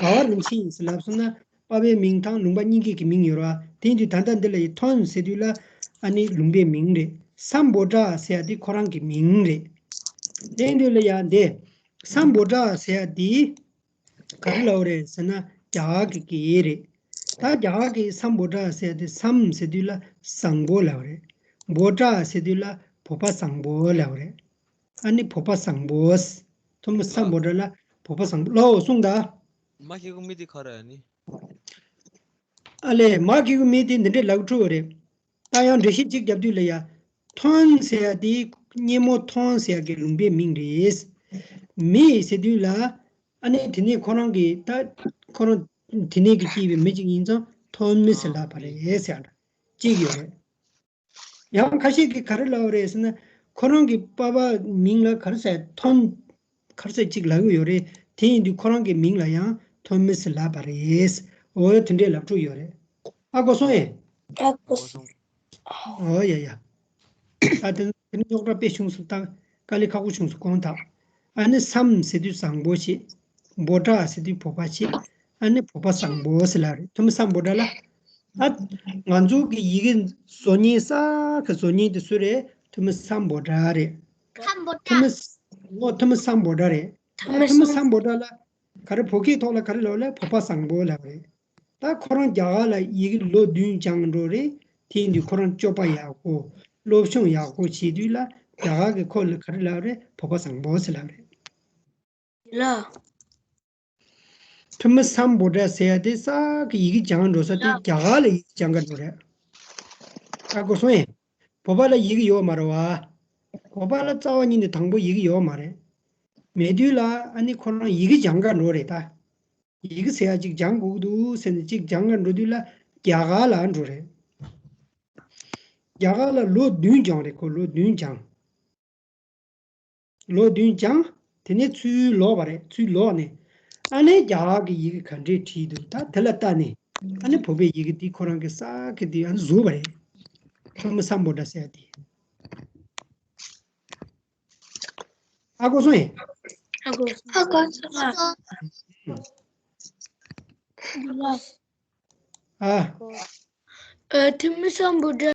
དགའ་བ་རིན་ཆེན་ཡིན་ཟེར་ལབ་སོང་ན་པ་ཕའི་མིང་དང་ལུང་པ་གཉིས་ཀའི་གི་མིང་ཡོད་ར། དེ་ཡིན་དུས་ད་ལྟ་འདི་ལ་ཡི་ཐོན་ཟེར་དུས་ལ་ཨ་ནི་ལུང་པའི་མིང་རེད། སམ་བྷོ་ཊ་ཟེར་ཡ་དེ་ཁོ་རང་གི་མིང་རེད། དེ་ཡིན་དུས་ལ་ཡ་འདི་སམ་བྷོ་ཊ་ཟེར་ཡ་དེ་ག་རེ་ལབ་རེད་ཟེར་ན་རྒྱ་གར་གི་གི་རེད། ད་རྒྱ་གར་གི་སམ་བྷོ་ཊ་ཟེར་ཡ་དེ་སམ་ཟེར་དུས་ལ་བཟང་པོ་ལབ་རེད། བྷོ་ཊ་ཟེར་དུས་ལ་བོད་པ་བཟང་པོ་ལབ་རེད། ཨ་ནི་བོད་པ་བཟང་པོ། ཐུ་མི་སམ་བྷོ་ཊ་ལ་བོད་པ་བཟང་པོ་ལོ་གསུངས་ད། མ་ཤེས་གོ་མི་དེ་ག་རེ་ཨ་ནི། ཨ་ལས་མ་གི་གུ་མི་དེ་འདི་འདྲའི་ལག་འཕྲོ་རེད། ད་ཡང་འགྲེལ་བཤད་ཅིག་རྒྱབ་དུས་ལ་ཡ། ཐོན་ཟེར་ཡ་དེ་སྙེ་མོ་ཐོན་ཟེར་ཡ་གི་ལུང་པའི་མིང་རེད། མི་ཟེར་དུས་ལ། ཨ་ནི་དེ་ནས་ཁོ་རང་གི་ད་ཁོ་རང་དེ་ནས་གི་སྐྱེས་པའི་མི་ཅིག་ཡིན་ཙང་ཐོན་མི་ཟེར་ལབ་པ་རེད་ཟེར་ཡ་འདྲ་ཅིག་ཡོད་རེད། ཡང་ཁ་ཤས་ཀྱིས་ག་རེ་ལབ་པ་རེད་ཟེར་ན། ཁོ་རང་གི་པ་ཕ་མིང་ལ་ག་རེ་ཟེར་ཐོན། ག་རེ་ཟེར་ཅིག་ལབ་ཀྱི་ཡོད་རེད། དེ་ཡིན་དུས་ཁོ་རང་གི་མིང་ལ་ཡང་ཐོན་མི་ཟེར་ལབ་པ་རེད། འོ་དེ་འདྲའི་ལབ་འཕྲོ་ཡོད་རེད། ཨ་གོ་སོང་ཨེ། ཨ་གོ་སོང་། འོ་ཡ་ཡ། ད་དེ་དེ་རྙོག་དྲ་དཔེ་བྱུང་སོང་། ད་དཀའ་ལས་ཁག་པོ་བྱུང་སོང་དགོངས་དག་ཨ་ནི་བསམ་ཟེར་དུས་བཟང་པོ་བྱེད། འབོད་སྒྲ་ཟེར་དུས་བོད་པ་བྱེད། ཨ་ནི་བོད་པ་བཟང་པོ་ཟེར་ལབ་རེད། ཐུ་མི་སམ་བྷོ་ཊ་ལ། ཨ། ང་ཚོ་གི་ཡི་གེ་བཟོ་མཁན་ས་གི་བཟོ་མཁན་དེ་སུ་རེད། ཐུ་མི་སམ་བྷོ་ཊ་རེད། ཐུ་མི་ཨོ་ཐུ་མི་སམ་བྷོ་ཊ་རེད། ཐུ་མི་སམ་བྷོ་ཊ་ལ་ག་རེ་བོད་སྐད་ཐོག་ལ་ག་རེ་ལབ་ལ་བོད་པ་བཟང་པོ་ལབ་རེད། ད་ཁོ་རང་རྒྱ་གར་ལ་ཡི་གེ་ལོ་བདུན་སྦྱངས་འགྲོ་རེད། དེ་ཡིན་དུས་ཁོ་རང་སྤྱོད་པ་ཡག་པོ། སློབ་སྦྱོང་ཡག་པོ་བྱེད་དུས་ལ་རྒྱ་གར་གི་ཁོ་ལ་ག་རེ་ལབ་རེད། བོད་པ་བཟང་པོ་ཟེར་ལབ་རེད། ལ། ཐུ་མི་སམ་བྷོ་ཊ་ཟེར་ཡ་དེ་ས་གི་ཡི་གེ་སྦྱང་འགྲོ་ས་དེ་རྒྱ་གར་ལ་ཡི་གེ་སྦྱང་ག་འགྲོ་རེད། ཨ་གོ་སོང་ཨེ། བོད་པ་ལ་ཡི་གེ་ཡོད་མ་རེད་བ། བོད་པ་ལ་རྩ་བ་ཉིད་ནས་དང་པོ་ཡི་གེ་ཡོད་མ་རེད། མེད་དུས་ལ་ཨ་ནི་ཁོ་རང་ཡི་གེ་སྦྱང་ག་འགྲོ་རེད་ད། ཡི་གེ་ཟེར་ཡ་གཅིག་སྦྱང་དགོས་ཀྱི་འདུག་ཟེར་ནས་གཅིག་སྦྱང་ག་འགྲོ་དུས་ལ་རྒྱ་གར་ལ་འགྲོ་རེད། རྒྱ་གར་ལ་ལོ་བདུན་སྦྱངས་རེད། ཁོ་ལོ་བདུན་སྦྱངས། ལོ་བདུན་སྦྱངས། དེ་ནས་ཚུར་ལོག་པ་རེད། ཚུར་ལོག་ནས་ཨ་ནི་རྒྱ་གར་གྱི་ཡི་གེ་ག་འདྲས་བྲིས་འདུག་ད་དེ་ལ་ལྟ་ནས་ཨ་ནི་བོད་པའི་ཡི་གེ་འདི་ཁོ་རང་གི་ས་གི་འདི་ཨ་ནི་བཟོས་པ་རེད། ཐུ་མི་སམ་བྷོ་ཊ་ཟེར་ཡ་དེ། ཨ་གོ་སོང་ཨེ། ཨ་གོ་སོང་། ཨ་གོ་སོང་། ཨ། ཨ་ཐུ་མི་སམ་བྷོ་ཊ།